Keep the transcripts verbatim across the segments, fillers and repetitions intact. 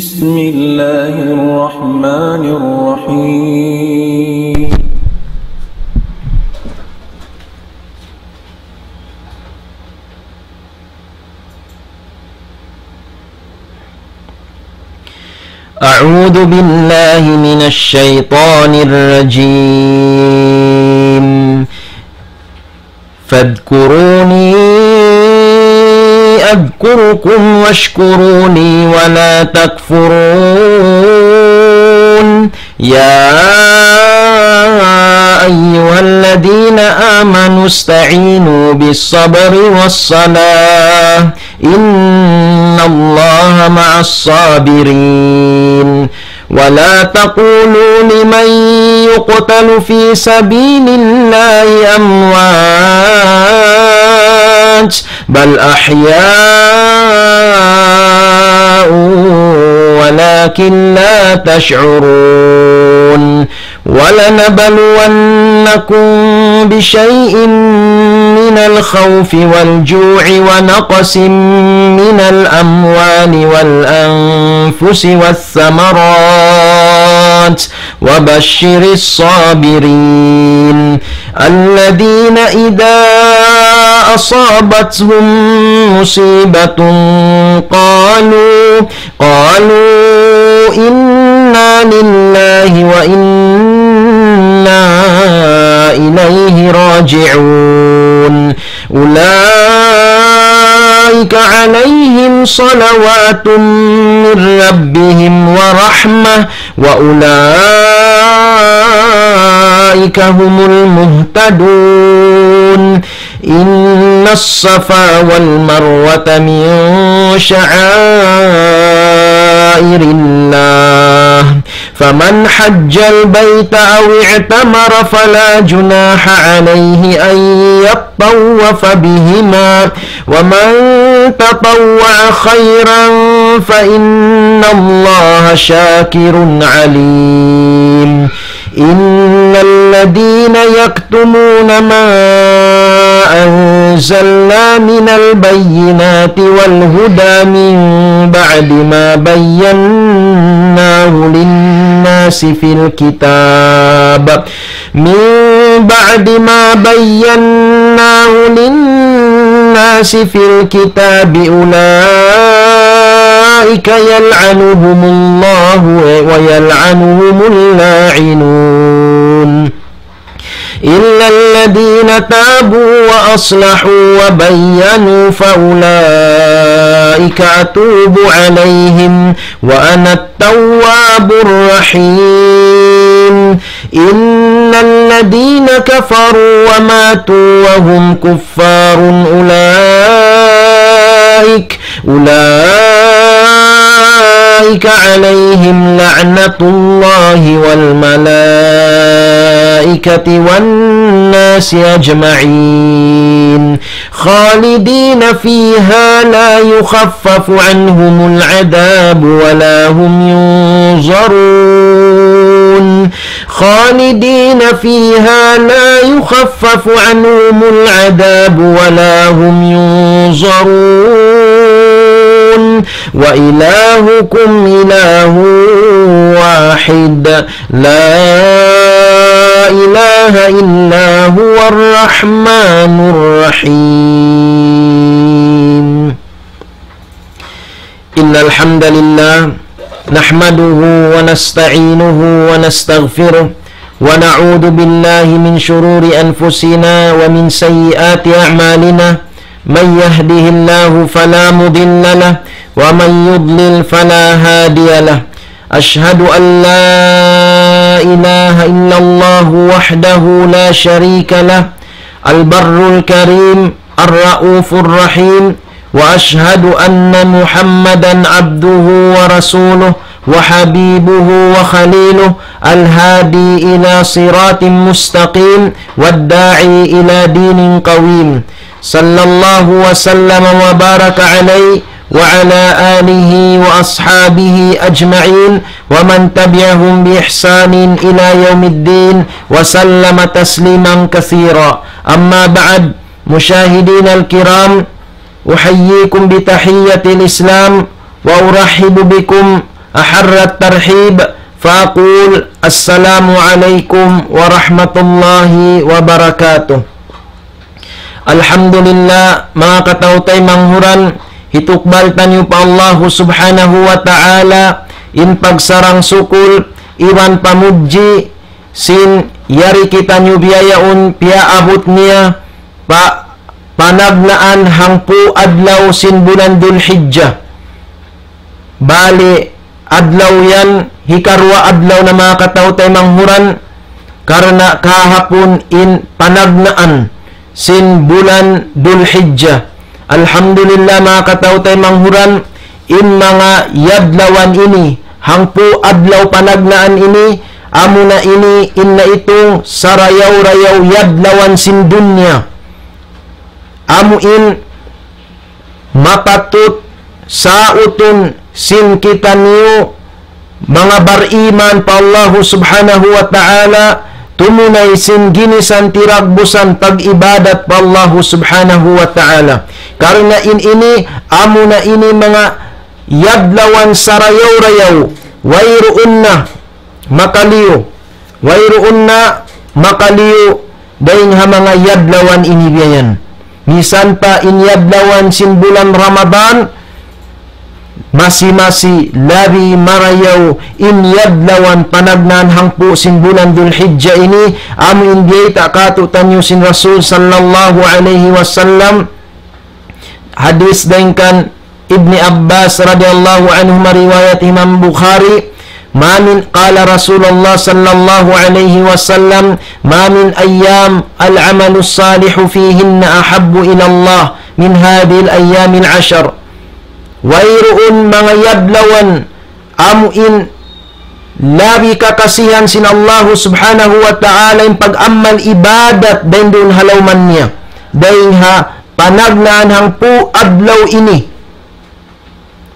بسم الله الرحمن الرحيم. أعوذ بالله من الشيطان الرجيم. فاذكروني أذكركم واشكروا لي ولا تكفرون. يا أيها الذين آمنوا استعينوا بالصبر والصلاة إن الله مع الصابرين. ولا تقولوا لمن يقتل في سبيل الله أموات بل أحياء ولكن لا تشعرون. ولنبلونكم بشيء من الخوف والجوع ونقص من الأموال والأنفس والثمرات وبشر الصابرين الذين إذا أصابتهم مصيبة قالوا قالوا إنا لله وإنا إليه راجعون. أولئك عليهم صلوات من ربهم ورحمة وأولئك هم المهتدون. إن الصفا والمروة من شعائر الله فمن حج البيت أو اعتمر فلا جناح عليه أن يطوف بهما ومن تطوع خيرا فإن الله شاكر عليم. إن الذين يكتمون ما أنزلنا من البينات والهدى من بعد ما بيناه للناس في الكتاب من بعد ما بيناه للناس في الكتاب أولئك يلعنهم الله ويلعنهم اللاعنون. إلا الذين تابوا وأصلحوا وبينوا فأولئك أتوب عليهم وأنا التواب الرحيم. إن الذين كفروا وماتوا وهم كفار أولئك أولئك عليهم لعنة الله والملائكة والناس أجمعين خالدين فيها لا يخفف عنهم العذاب ولا هم ينظرون خالدين فيها لا يخفف عنهم العذاب ولا هم ينظرون وإلهكم إله واحد لا إله إلا هو الرحمن الرحيم. إن الحمد لله نحمده ونستعينه ونستغفره ونعوذ بالله من شرور أنفسنا ومن سيئات أعمالنا. من يهده الله فلا مضل له ومن يضلل فلا هادي له. أشهد أن لا إله إلا الله وحده لا شريك له البر الكريم الرؤوف الرحيم وأشهد أن محمدا عبده ورسوله وحبيبه وخليله الهادي إلى صراط مستقيم والداعي إلى دين قويم صلى الله وسلم وبارك عليه وعلى آله وأصحابه أجمعين ومن تبعهم بإحسان إلى يوم الدين وسلم تسليما كثيرا. أما بعد، مشاهدينا الكرام، أحييكم بتحية الإسلام وأرحب بكم أحر الترحيب فأقول السلام عليكم ورحمة الله وبركاته. Alhamdulillah, manga kataw-taymanghuran, hitukbal taniyu pa Allahu Subhanahu wa Ta'ala in pagsarang-sukul iban pamudji sin yari kitaniyu biya' yaun piyaabut niya pa panagnaan hangpu' adlaw sin bulan Dhul Hijjah. Bali, adlaw yan, hikaruwa adlaw na, manga kataw-taymanghuran, karna' kahapun in panagnaan sin bulan Dhul Hijjah. Alhamdulillah, manga kataw-taymanghuran, in manga yadlawan ini, hangpu' adlaw panagnaan ini, amuna ini in naitung sarayaw-rayaw yadlawan sin dunya. Amu in mapatut sautun sin kitaniyu manga bariman pa Allahu Subhanahu wa Ta'ala, tumunay sin ginisan tiragbusan pag-ibadat pa Allahu Subhanahu wa Ta'ala. Karna' in ini, amuna ini manga yadlawan sarayaw-rayaw, wayruun na makaliyu. Wayruun na makaliyu dayn ha manga yadlawan ini biya' yan. Misan pa in yadlawan sin bulan Ramadan, masi-masi labi marayaw in yadlawan panagnaan hangpu' sin bulan Dhul Hijjah ini, amu in biyayta' kātu'niyu sin Rasul sallallahu alayhi wasallam, hadis dayn kan Ibni Abbas radiyallahu anhuma, riwayat Imam Bukhari, ما من، قال رسول الله صلى الله عليه وسلم: ما من أيام العمل الصالح فيهن أحب إلى الله من هذه الأيام العشر. Wayruun manga yadlawan amu in labi kakasihan sin Allahu Subhanahu wa Ta'ala in pag-amal ibadat dayn duun ha lawman niya, dayn ha panagnaan hangpu' adlaw ini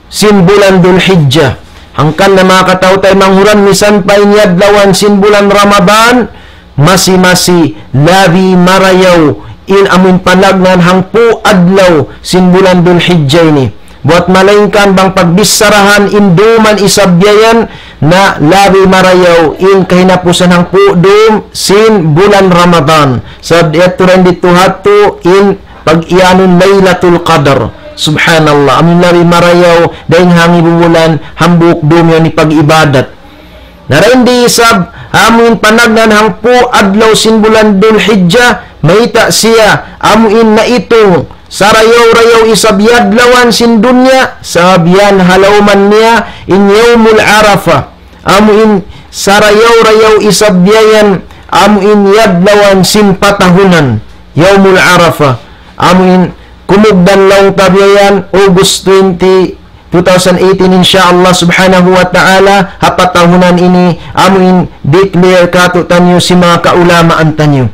sin bulan Dhul Hijjah. Hangkan na, manga kataw-taymanghuran, misan pa in yadlawan sin bulan Ramadan, masi-masi labi marayaw in amun panagnaan hangpu' adlaw sin bulan Dhul Hijjah ini. Buwat malaingkan bang pagbicharahan in dum isab biya' yan, na labi marayaw in kahinapusan hangpu' dum sin bulan Ramadan. Sabab yadtu ra in didtu ha yadtu in pag-iyanun Laylatul Qadr. Subhanallah. Amun labi marayaw dayn ha hangibu bulan, hambuuk dum yan hipag-ibadat. Na dayn di isab, amu in panagnaan hangpu' adlaw sin bulan Dhul Hijjah, mayta' siya, amu in naitung sarayaw-rayaw isab yadlawan sin dunya, sabab yan ha lawman niya in Yawmul Arafah. Amu in sarayaw-rayaw isab biya' yan, amu in yadlawan sin patahunan, Yawmul Arafah. Amu in kumugdan laung ta biya' yan, August twenty, two thousand eighteen, insya Allah subhanahu wa ta'ala, ha patahunan ini, amu in declare kātu'niyu sin manga kaulamaan taniyu.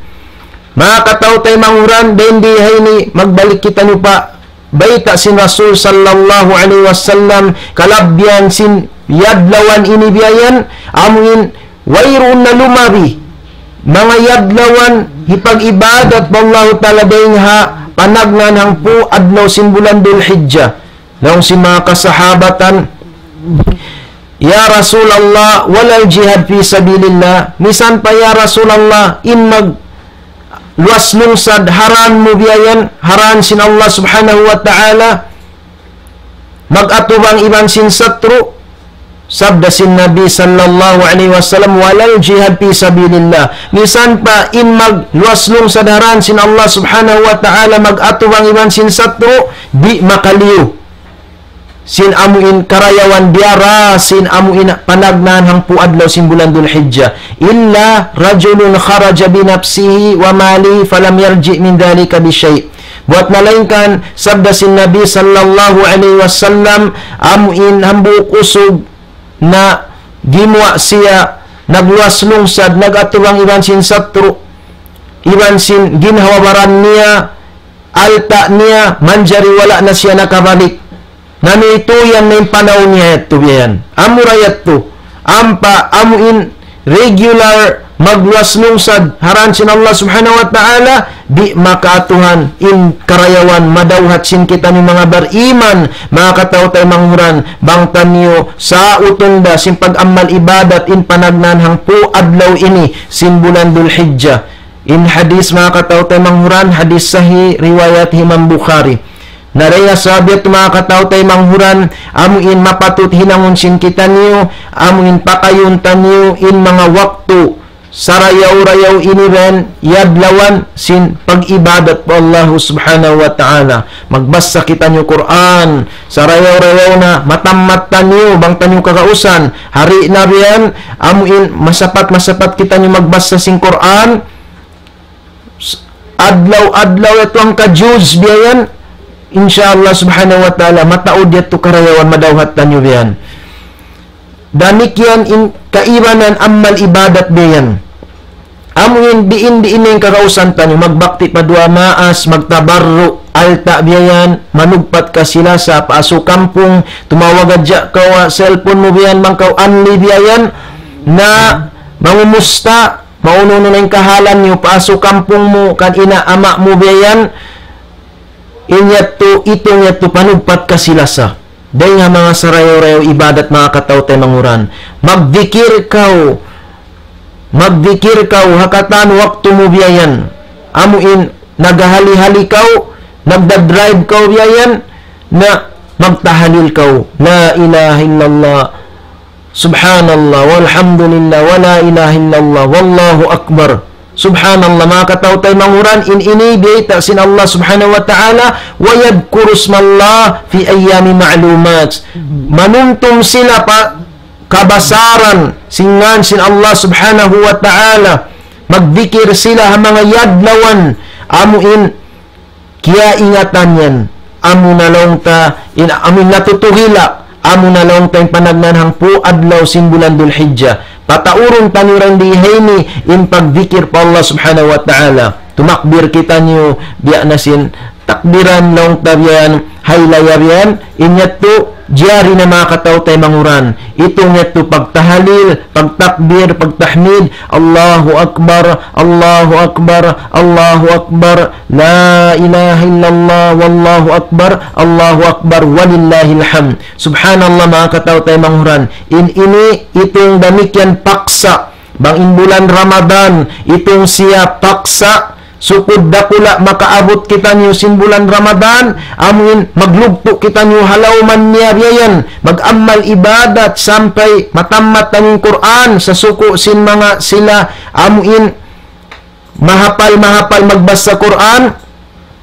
Manga kataw-taymanghuran, dayn di ha ini, magbalik kitaniyu pa bayta' sin Rasul sallallahu alayhi wasallam, kalabbihan sin yadlawan ini biya' yan, amu in wayruun na lumabi manga yadlawan hipag-ibadat pa Allahu Ta'ala dayn ha panagnaan hangpu' adlaw sin bulan Dhul Hijjah. Laung sin manga kasahabatan, "Ya Rasulullah, walal jihad fi sabilillah." Misan pa, ya Rasulullah, in magluwas lungsad ha dān mu biya' yan, ha dān sin Allah subhanahu wa ta'ala, mag-atubang iban sin satru'. Sabda sin Nabi sallallahu alayhi wasallam, "Walal jihad fi sabilillah." Misan pa in magluwas lungsad ha dān sin Allah subhanahu wa ta'ala, mag-atubang iban sin satru', di' makaliyu sin amu in karayawan diyara sin amu in panagnaan hangpu' adlaw sin bulan Dhul Hijjah. "Illa rajulun kharaja bi nafsihi wa malihi falam yarji' min dhalika bi shay'." Buwat malaingkan, sabda sin Nabi sallallahu alayhi wasallam, amu in hambuuk usug na gimuwa' siya, nagluwas lungsad, nag-atubang iban sin satru', iban sin ginhawa-baran niya, alta' niya, manjari wala' na siya nakabalik. Namituyan na in panaw niya yadtu biya' yan. Amura yadtu. Ampa amu in regular magluwas lungsad ha dān sin Allah Subhanahu wa Ta'ala, di' makaatuhan in karayawan madawhat sin kitaniyu manga bariman, manga kataw-taymanghuran, bang taniyu sautun da sin pag-amal ibadat in panagnaan hangpu' adlaw ini sin bulan Dhul Hijjah. In hadis, manga kataw-tay manghuran, hadis sahih riwayat Imam Bukhari. Na dayn ha sabab yadtu, manga kataw-tay manghuran, amu in mapatut hinangun sin kitaniyu, amu in pakayun taniyu in manga waktu sarayaw-rayaw ini rin, yadlawan sin pag-ibadat pa Allah Subhanahu wa Ta'ala. Magbasa kitaniyu Qur'an sarayaw-rayaw na, matammat taniyu bang taniyu kagausan. Hari na biyan, amu in masapat-masapat kitaniyu magbasa sin Qur'an, adlaw-adlaw yadtu hangka juz biya' yan, insya Allah Subhanahu wa Ta'ala, mataud yadtu karayawan madawhat taniyu biya' yan. Damikkiyan in kaibanan amal ibadat biya' yan. Amu in diin-diin in kagausan taniyu, magbakti pa duwa maas, magtabarru', alta' biya' yan, manugpat kasilasa, paasuh kampung, tumawag hadja kaw ha cellphone mu biya' yan, bang kaw anli biya' yan, na mangumusta, maunu-unu na in kahalan niyu, paasuh kampung mu, kan ina' ama' mu biya' yan, in yadtu, itung yadtu panugpat kasilasa. Dayn ha manga sarayaw-rayaw ibadat, manga kataw-taymanghuran. Magdikir kaw, magdikir kaw, ha katan waktu mu biya' yan. Amu in, naghahali-hali kaw, nagdadrive kaw biya' yan, na magtahalil kaw. La ilaha illallah. Subhanallah, walhamdulillah, wa la ilaha illallah, wallahu akbar. Subhanallah, manga kataw-taymanghuran, in ini biyayta' sin Allah Subhanahu wa Ta'ala, ويذكروا اسم الله في أيام معلومات. Manumtum sila pa kabasaran sin ngan sin Allah Subhanahu wa Ta'ala. Magdikir sila ha manga yadlawan, amu in kiyaingatan yan, amu na laung ta, in, amu in natutuhila, amu na laung ta in panagnaan hangpu' adlaw sin bulan Dhul Hijjah. Pataurun taniyu rin di ha ini in pagdikir pa Allah Subhanahu wa Ta'ala. Tumakbir kitaniyu, biya' na sin takbiran laung ta biya' yan, haylaya biya' yan, in yadtu, jari na, manga kataw-taymanghuran. Itung yadtu pagtahalil, pagtakbir, pagtahmid, Allahu Akbar, Allahu Akbar, Allahu Akbar, la ilaha illallah, wallahu akbar, Allahu akbar, walillahil hamd. Subhanallah, manga kataw-taymanghuran. In ini, itung damikkiyan paksa. Bang in bulan Ramadan, itung siya paksa, sukud dakula' makaabut kitaniyu sin bulan Ramadan, amu in maglugtu' kitaniyu ha lawm niya biya' yan, mag-amal ibadat sampay matammat taniyu in Qur'an, sasuku' sin manga sila, amu in mahapal-mahapal magbasa Qur'an,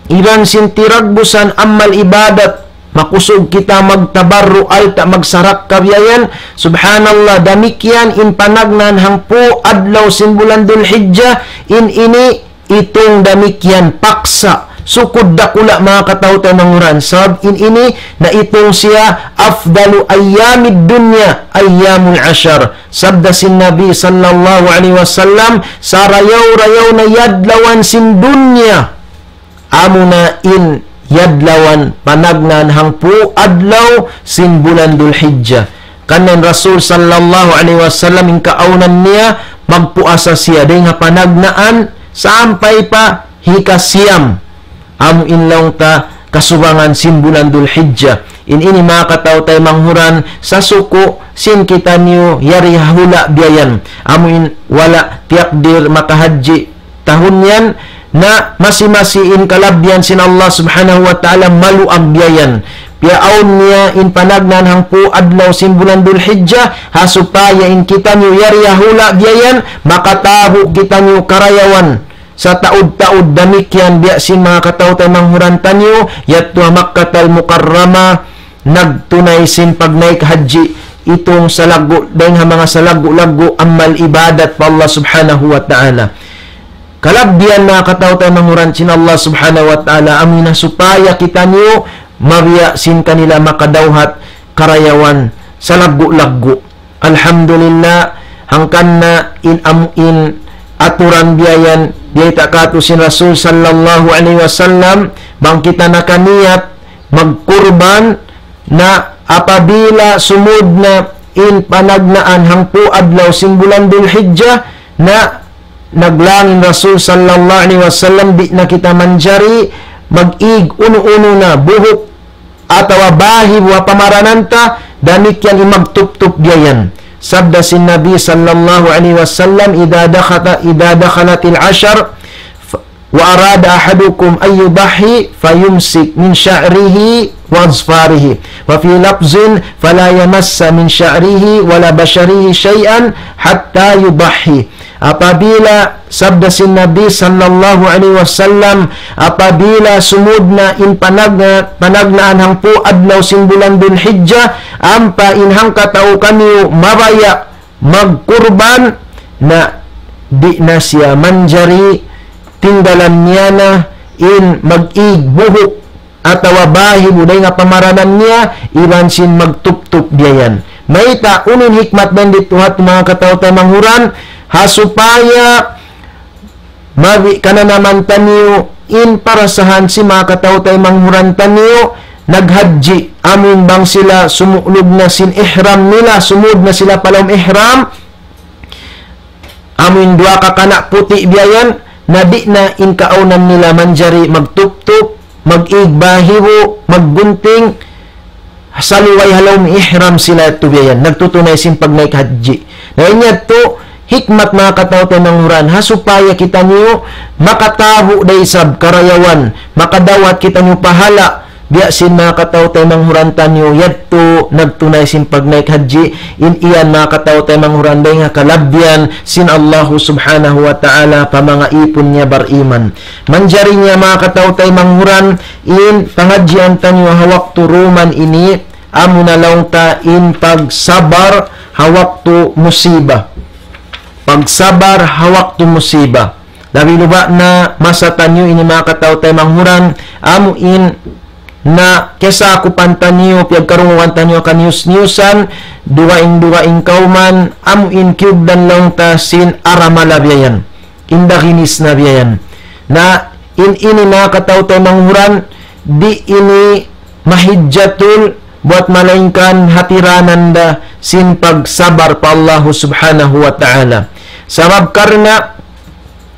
iban sin tiragbusan amal ibadat, makusug kita magtabarru', alta' magsarakka biya' yan. Subhanallah, damikkiyan in panagnaan hangpu' adlaw sin bulan Dhul Hijjah, in ini itung damikkiyan paksa, sukud dakula', manga kataw-taymanghuran. Sabab in ini naitung siya أفضل أيام الدنيا أيام العشر. Sabda sin Nabi sallallahu alayhi wasallam, sarayaw-rayaw na yadlawan sin dunya, amuna in yadlawan panagnaan hangpu' adlaw sin bulan Dhul Hijjah. Karna' in Rasul sallallahu alayhi wasallam, in kaawnan niya, magpuasa siya dayn ha panagnaan sampay pa hikasiyam. Amu in laung ta kasubangan sin bulan Dhul Hijjah. In ini, manga kataw-taymanghuran, sasuku' sin kitaniyu yari ha hula' biya' yan. Amu in wala' tiyakdir makahajji tahun yan, na masi-masi in kalabbihan sin Allah Subhanahu wa Ta'ala maluag biya' yan. Piyaawn niya in panagnaan hangpu' adlaw sin bulan Dhul Hijjah, ha supaya in kitaniyu yari ha hula' biya' yan, makatabu' kitaniyu karayawan sataud-taud. Damikkiyan biya' sin manga kataw-taymanghuran taniyu, yadtu ha Makkatal Mukarramah, nagtunay sin pagnaik hajji, itung salaggu', dayn ha manga salaggu'-laggu' amal ibadat pa Allah Subhanahu wa Ta'ala. Kalabbihan, manga kataw-taymanghuran, sin Allah Subhanahu wa Ta'ala, amu in ha supaya kitaniyu mabiya' sin kanila makadawhat karayawan salaggu'-laggu'. Alhamdulillah, hangkan na in amu in aturan biya' yan, biyayta' kātu' sin Rasul sallallahu alayhi wasallam, bang kita nakaniyat magkurban, na apabila sumud na in panagnaan hangpu' adlaw sin bulan Dhul Hijjah, na naglangin Rasul sallallahu alayhi wasallam, di' na kita manjari mag-ig unu-unu na buhuk atawa bahibu ha pamaranan ta, damikkiyan in magtuptup biya' yan. Sabda sin Nabi sallallahu alayhi wasallam, إذا دخلت، إذا دخلت العشر، ف-، وأراد أحدكم أن يضحي فيمسك من شعره وأظفاره، وفي لفظ فلا يمس من شعره ولا بشره شيئا حتى يضحي. Apabila, sabda sin Nabi sallallahu alayhi wasallam, apabila sumud na in panag-, panagnaan hangpu' adlaw sin bulan Dhul Hijjah, ampa in hangkatau kaniyu mabaya' magkurban, na di' na siya manjari tinggalan niya na in mag-ig buhuk atawa bahibu dayn ha pamaranan niya, iban sin magtuptup biya' yan. Mayta', unu in hikmat dayn didtu ha manga kataw-taymanghuran, ha supaya mabi' kananaman taniyu in parasahan sin manga kataw-tay manghuran taniyu naghajji, amun bang sila sumulug na sin ihram nila, sumud na sila pa lawm ihram, amun duwa kakana' puti' biya' yan, na di' na in kaawnan nila manjari magtuptup, mag-ig bahibu, maggunting, salugay ha lawm ihram sila yadtu biya' yan, nagtutunay sin pagnaik hajji. Na in yadtu, hikmat manga kataw-taymanghuran, ha supaya kitaniyu makatabu' da isab karayawan, makadawat kitaniyu pahala', biya' sin manga kataw-taymanghuran taniyu yadtu nagtunay sin pagnaik hajji, in yan manga kataw-taymanghuran dayn ha kalabbihan sin Allahu Subhanahu wa Ta'ala pa manga ipun niya bariman. Manjari niya manga kataw-taymanghuran in pangadjian taniyu ha waktu dumatung ini, amuna laung ta in pagsabar ha waktu musiba. Pagsabar ha waktu musiba. Labi-labi na masa taniyu ini manga kataw-taymanghuran, amu in na kiyasakupan taniyu, piyagkarungugan taniyu ha kaniyus-niyusan, dugaing-dugaing kawman, amu in kiyugdan laung ta sin aramala biya' yan. Indaginis na biya' yan. Na in ini manga kataw-taymanghuran, di' ini mahijjatul buat malaingkan hatiranan da sin pagsabar pa Allahu Subhanahu wa Ta'ala. Sabab karna'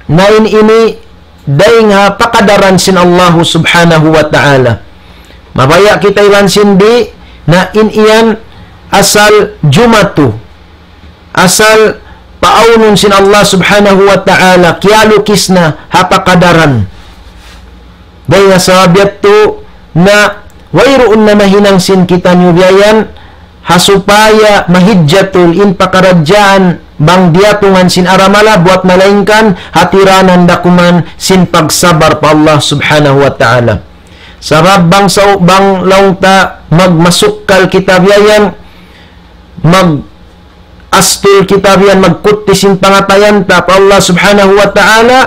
na in ini dayn ha pakadaran sin Allahu Subhanahu wa Ta'ala. Mabaya' kita iban sin di', na in yan asal jumatu. Asal paawnun sin Allah Subhanahu wa Ta'ala, kiyalukis na ha pakadaran. Dayn ha sabab yadtu na wayruun na mahinang sin kitaniyu biya' yan, ha supaya mahijjatul in pakaradjaan bang diyatungan sin aramala buat malaingkan hatiranan da kuman sin pagsabar pa Allah Subhanahu wa Ta'ala. Sabab bang sa-, bang laung ta magmasukkal kita biya' yan, mag-astul kita biya' yan, magkutti sin pangatayan ta pa Allah Subhanahu wa Ta'ala,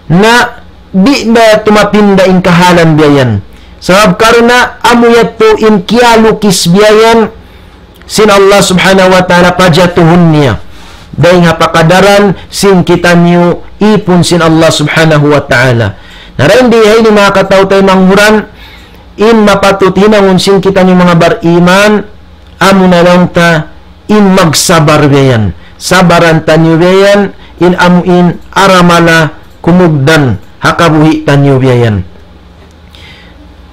na di' da tumapinda in kahalan biya' yan. Sabab karna' amu yadtu in kiyalukis biya' yan sin Allah Subhanahu wa Ta'ala pajatuhun niya. Dayn ha pakadaran sin kitaniyu ipun sin Allah Subhanahu wa Ta'ala. Na dayn di ha ini manga kataw-taymanghuran, in mapatut hinangun sin kitaniyu manga bariman, amuna laung ta in magsabar biya' yan. Sabaran taniyu biya' yan, in amu in aramala kumugdan ha kabuhi' taniyu biya' yan.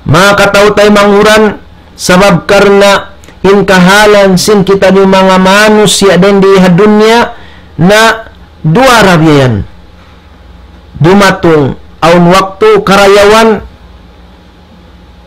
Manga kataw-taymanghuran, sabab karna' in kahalan sin kitaniyu manga manusiya' dayn di ha dunya na duwa ra biya' yan. Dumatung awn waktu karayawan,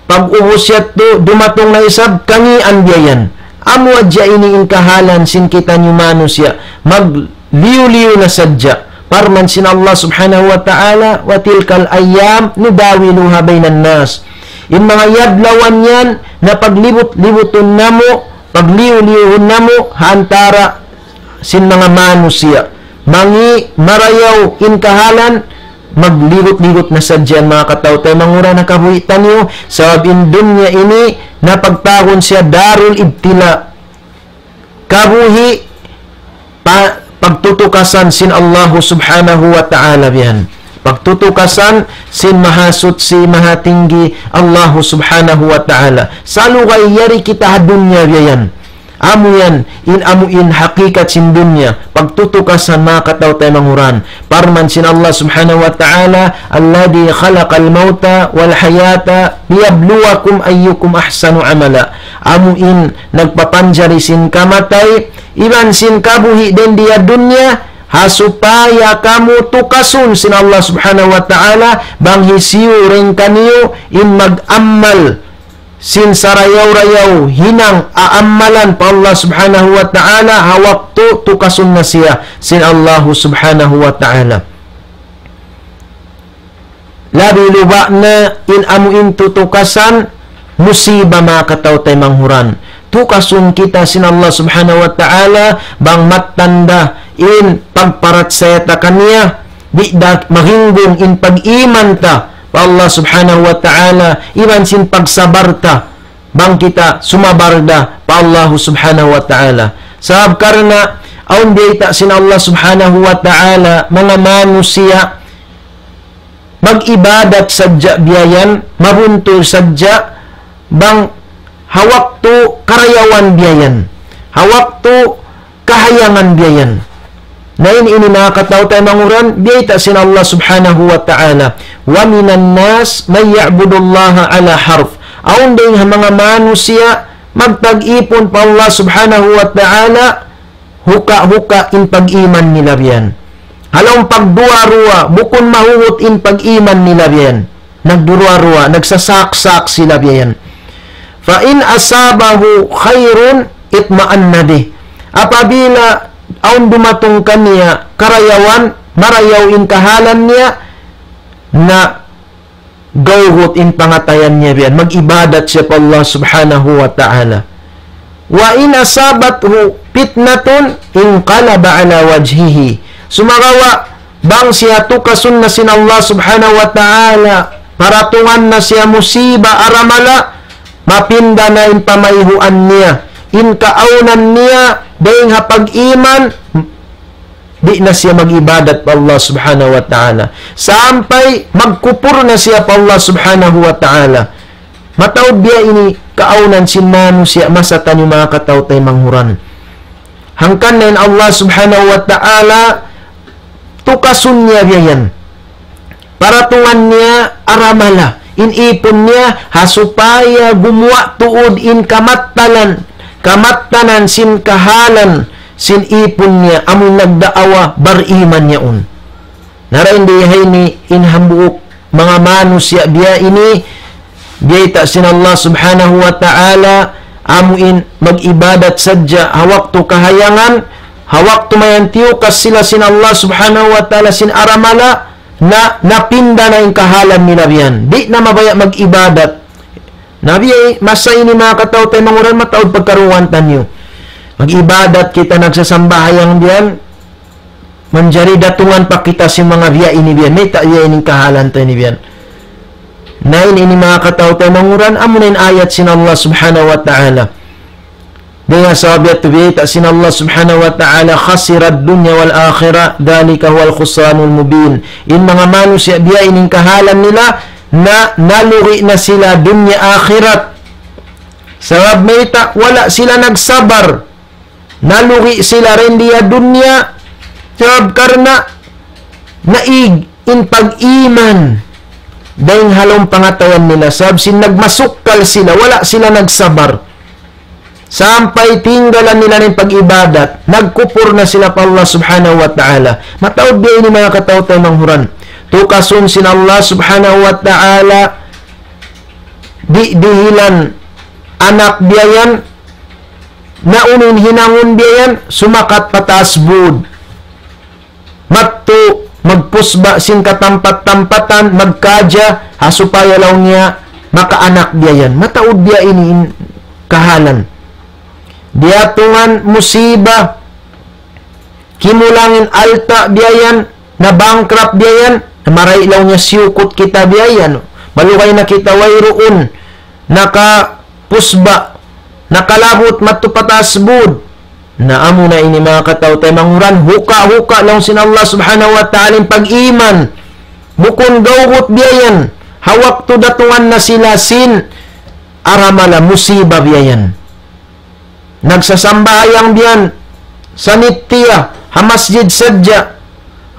pag-ubus yadtu dumatung na isab kangīan biya' yan. Amu hadja ini in kahalan sin kitaniyu manusiya', magliyu-liyu na sadja. Parman sin Allah Subhanahu wa Ta'ala, وتلك الأيام نداولها بين الناس. In manga adlaw yan na paglibut-libutun namu', pagliyu-liyuhun namu' ha antara' sin manga manusiya'. Mangi' marayaw in kahalan, magligut-ligut na sadja yan manga kataw-taymanghuran ha kabuhi' taniyu, sabab in dunya ini na pagtawagun siya darul ibtila. Kabuhi' pa-, pagtutukasan sin Allahu Subhanahu wa Ta'ala biya' yan. Pagtutukasan sin Mahasuchi, Mahatinggi, Allahu Subhanahu wa Ta'ala. Salugay yari kita ha dunya biya' yan. Amu yan, in amu in hakikat sin dunya, pagtutukasan, manga kataw-taymanghuran. Parman sin Allah subhanahu wa ta'ala, الذي خلق الموت والحياة ليبلوكم أيكم أحسن عملا. Amu in nagpapanjari sin kamatay, iban sin kabuhi' dayn di ha dunya, ha supaya kamu tukasun sin Allah subhanahu wa ta'ala, bang hisiyu dayn kaniyu in mag-amal sin sarayaw-rayaw hinang aamalan pa Allah subhanahu wa ta'ala, ha waktu tukasun na siya sin Allah subhanahu wa ta'ala. Labi luba' na in amu in tutukasan musiba, manga kataw-taymanghuran. Tukasun kita sin Allah subhanahu wa ta'ala, bang mattan da in pagparachaya ta kaniya, di' da maginggung in pag-iman ta pa Allah subhanahu wa ta'ala, iban sin pagsabar ta, bang kita sumabar da pa Allah subhanahu wa ta'ala. Sabab karna' awn biyayta' sin Allah subhanahu wa ta'ala, manga manusiya', mag-ibadat sadja biya' yan, mabuntul sadja, bang ha waktu karayawan biya' yan, ha waktu kahayangan biya' yan. Na in ini, manga kataw-taymanghuran, biyayta' sin Allah subhanahu wa ta'ala, ومن الناس من يعبد الله على حرف. Awn dayn ha manga manusiya' magta'at pa Allah subhanahu wa ta'ala, huka-huka in pag-iman nila biya' yan. Ha lawm pagduwa-ruwa, bukun mahugut in pag-iman nila biya' yan. Nagduruwa-ruwa, nagsasak-sak sila biya' yan. فإن أصابه خير اطمأن به. Apabila awn dumatung kaniya karayawan, marayaw in kahalan niya, na gawgut in pangatayan niya biya' yan, mag-ibadat siya pa Allah subhanahu wa ta'ala. وإن أصابته فتنة انقلب على وجهه. Sumagawa', bang siya tukasun na sin Allah subhanahu wa ta'ala, paratungan na siya musiba aramala, mapinda na in pamayhuan niya, in kaawnan niya, dayn ha pag-iman, di' na siya mag-ibadat pa Allah subhanahu wa ta'ala. Sampay magkupur na siya pa Allah subhanahu wa ta'ala. Mataud biya' ini kaawnan sin manusiya' masa taniyu, manga kataw-taymanghuran. Hangkan na in Allah subhanahu wa ta'ala tukasun niya biya' yan. Paratungan niya aramala, in ipun niya, ha supaya gumuwa' tuud in kamattanan, kamattanan sin kahalan sin ipun niya, amun nagdaawa bariman yaun. Na dayn di ha ini in hambuuk manga manusiya' biya' ini, biyayta' sin Allah subhanahu wa ta'ala, amu in mag-ibadat sadja ha waktu kahayangan, ha waktu mayan tiyukas sila sin Allah subhanahu wa ta'ala sin aramala, na napinda na in kahalan nila biya' yan. Di' na mabaya' mag-ibadat. Na biya' masa ini, manga kataw-taymanghuran, mataud pagkaruwan taniyu. Mag-ibadat kita, nagsasambahayang biya' yan, manjari datungan pa kita sin manga biya' ini biya' yan. Mayta' biya' ini in kahalan ta ini biya' yan. Na in ini, manga kataw-taymanghuran, amu na in ayat sin Allah subhanahu wa ta'ala. Dayn ha sabab yadtu biyayta' sin Allah subhanahu wa ta'ala, خسر الدنيا والآخرة ذلك هو الخسران المبين. In manga manusiya' biya' ini in kahalan nila, na nalugi na sila dunya akhirat. Sabab mayta', wala' sila nagsabar. Nalugi sila dayn di ha dunya. Sabab karna' naig in pag-iman dayn ha lawm pangatayan nila. Sabab sin nagmasukkal sila, wala' sila nagsabar. Sampay tinggalan nila in pag-ibadat. Nagkupur na sila pa Allah subhanahu wa ta'ala. Mataud biya' ini, manga kataw-taymanghuran. Tukasun sin Allah subhanahu wa ta'ala, di' dihilan anak biya' yan, na unu in hinangun biya' yan, sumakat pataas būd. Madtu, magpusba' sin katampat-tampatan, magkaja, ha supaya laung niya makaanak biya' yan. Mataud biya' ini in kahalan. Diyatungan musiba, kimulang in alta' biya' yan, na-bankrupt biya' yan, na marayaw laung niya siyukut kita biya' yan. Malugay na kita wayruun, nakapusba', nakalabut madtu pataas būd. Na amu na ini, manga kataw-taymanghuran, huka'-huka' laung sin Allah subhanahu wa ta'ala in pag-iman. Bukun gawgut biya' yan. Ha waktu datungan na sila sin aramala, musiba biya' yan. nagsasambahayang biyan, sa nittiya, ha masjid sadja,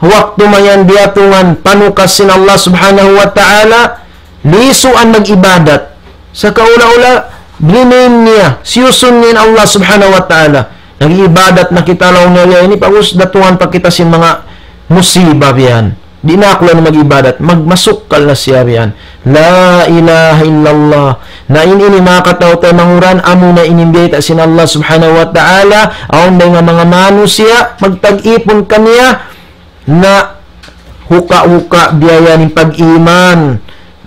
waktu mayan biyatungan, panukas sin Allah Subhanahu wa Ta'ala, lisuan mag-ibadat. Sa kaula-ula, blinin niya, siyusun niya in Allah Subhanahu wa Ta'ala. Nag-ibadat na kita laung niya, ini pagus datungan pa kita sin manga musiba biyan. Di' na aku laung mag-ibadat, magmasukkal na siya biyan. La ilaha illallah. Na in ini manga kataw-taymanghuran, amu na in biyayta' sin Allah Subhanahu wa Ta'ala, awn da nga manga manusiya', magtag-ipun kaniya, na huka-huka biya' yan in pag-iman.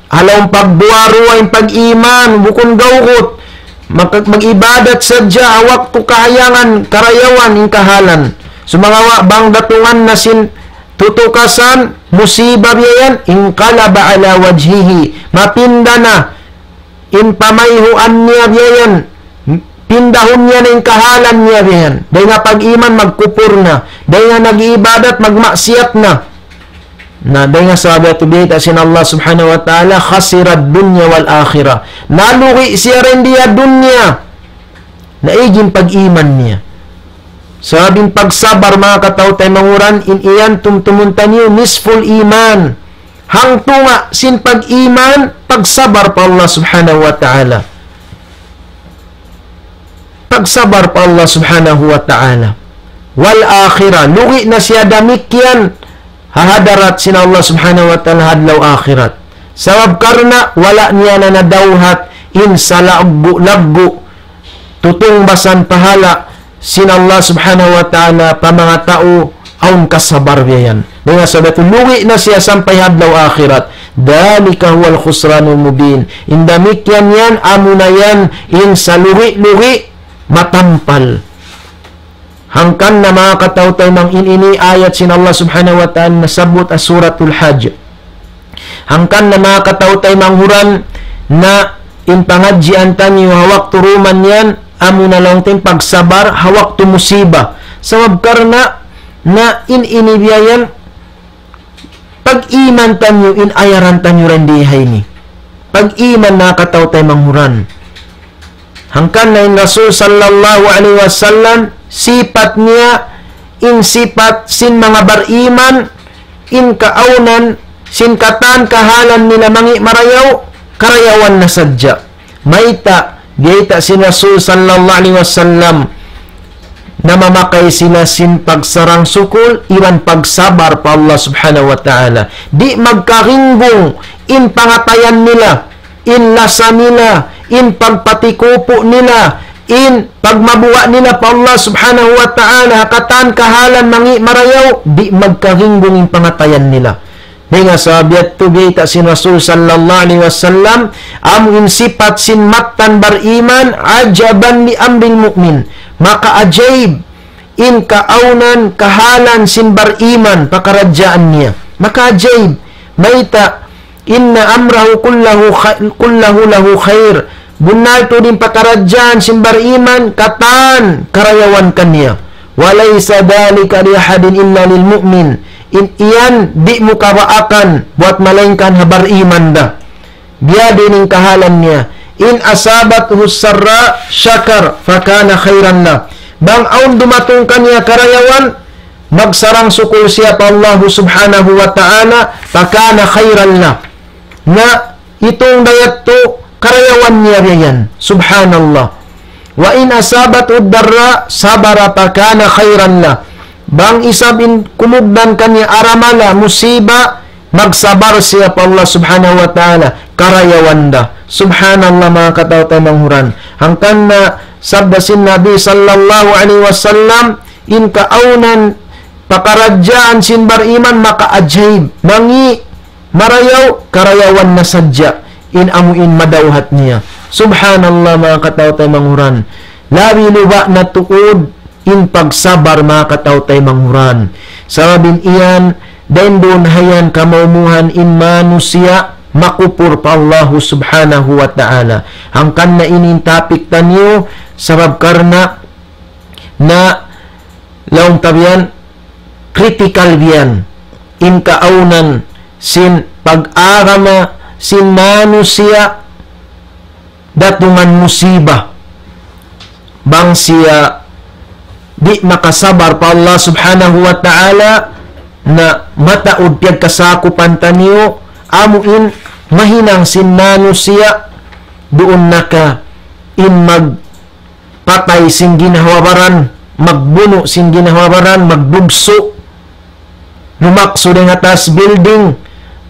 Ha lawm pagduwa-ruwa in pag-iman, bukun gawgut. Mag-, mag-ibadat sadja, ha waktu kahayangan, karayawan in kahalan. Sumagawa' bang datungan na sin tutukasan, musiba biya' yan, انقلب على وجهه. Mapinda na in pamayhuan niya biya' yan, pindahun niya na in kahalan niya biya' yan. Dayn ha pag-iman, magkupur na. Dayn ha nag-iibadat, magmaksiyat na. Na, dayn ha sabab yadtu biyayta' sin Allah Subhanahu wa Ta'ala, خسر الدنيا والآخرة. Nalugi' siya dayn di ha dunya. Na igi in pag-iman niya. Sabab in pagsabar, manga kataw-taymanghuran, in yan tumtumun taniyu nisful iman. Hangtunga' sin pag-iman, pagsabar pa Allah Subhanahu wa Ta'ala. Pagsabar pa Allah Subhanahu wa Ta'ala. والآخرة, lugi' na siya damikkiyan ha hadarat sin Allah Subhanahu wa Ta'ala ha adlaw akhirat. Sabab karna' wala' niya na nadawhat in salaggu'-laggu' tutungbasan pahala' sin Allah Subhanahu wa Ta'ala pa manga tau awn kasabar biya' yan. Dayn ha sabab yadtu lugi' na siya sampay ha adlaw akhirat. ذلك هو الخسران المبين. In damikkiyan yan, amu na yan in salugi'-lugi' matampal. Hangkan na manga kataw-taymang in ini ayat sin Allah Subhanahu wa Ta'ala nasabbut ha Suratul Hajj. Hangkan na manga kataw-taymanghuran na in pangadjian taniyu ha waktu duman yan, amu na laung ta in pagsabar ha waktu musiba. Sabab karna' na in ini biya' yan, pag-iman taniyu in ayaran taniyu dayn di ha ini. Pag-iman, manga kataw-taymanghuran. Hangkan na in Rasul sallallahu alayhi wasallam, sipat niya, in sipat sin manga bariman, in kaawnan, sin katan kahalan nila mangi' marayaw, karayawan na sadja. Mayta', biyayta' sin Rasul sallallahu alayhi wasallam, namamakay sila sin pagsarang-sukul, iban pagsabar pa Allah Subhanahu wa Ta'ala. Di' magkaringgung in pangatayan nila, in lasa nila, in pagpatikupu' nila, in pagmabuga' nila pa Allah Subhanahu wa Ta'ala, ha katan kahalan mangi' marayaw, di' magkaringgung in pangatayan nila. Dayn ha sabab yadtu biyayta' sin Rasul sallallahu alayhi wasallam, amu in sipat sin mattan bariman, عجبا لأمر المؤمن. Maka ajaib in kaawnan kahalan sin bariman pakaradjaan niya. Maka ajaib. Mayta', إن أمره كله خ-، كله له خير. Bunnal tuud in pakaradjaan sin bariman, katan karayawan kaniya. وليس ذلك لأحد إلا للمؤمن. In iyan di' mukabaakan buat malaingkan ha bariman da. Biya' diin in kahalan niya. إن أصابته سراء شكر فكان خيرا له. Bang awn dumatung kaniya karayawan, magsarang-sukul siya pa Allah Subhanahu wa Ta'ala, فكان خيرا له. Na itung da yadtu karayawan niya biya' yan. Subhanallah. وإن أصابته ضراء صبر فكان خيرا له. Bang isab in kumugdan kaniya aramala, musiba, magsabar siya pa Allah Subhanahu wa Ta'ala, karayawan da. Subhanallah, manga kataw-taymanghuran. Hangkan na sabda sin Nabi sallallahu alayhi wasallam, in kaawnan pakaradjaan sin bariman maka ajaib. Mangi' marayaw, karayawan na sadja in amu in madawhat niya. Subhanallah, manga kataw-taymanghuran. Labi luba' na tuud in pagsabar, manga kataw-taymanghuran. Sabab in iyan, dayn duun ha yan kamaumuhan in manusiya' makupur pa Allahu Subhanahu wa Ta'ala. Hangkan na ini in topic taniyu, sabab karna' na laung ta biya' yan, critical biya' yan in kaawnan sin pag-agama sin manusiya' datungan musiba. bang siya di' makasabar pa Allah Subhanahu wa Ta'ala, na mataud piyagkasakupan taniyu, amu in mahinang sin manusiya', duun na ka in magpatay sin ginhawa-baran, magbunu' sin ginhawa-baran, magdugsu', lumaksu' dayn ha taas building.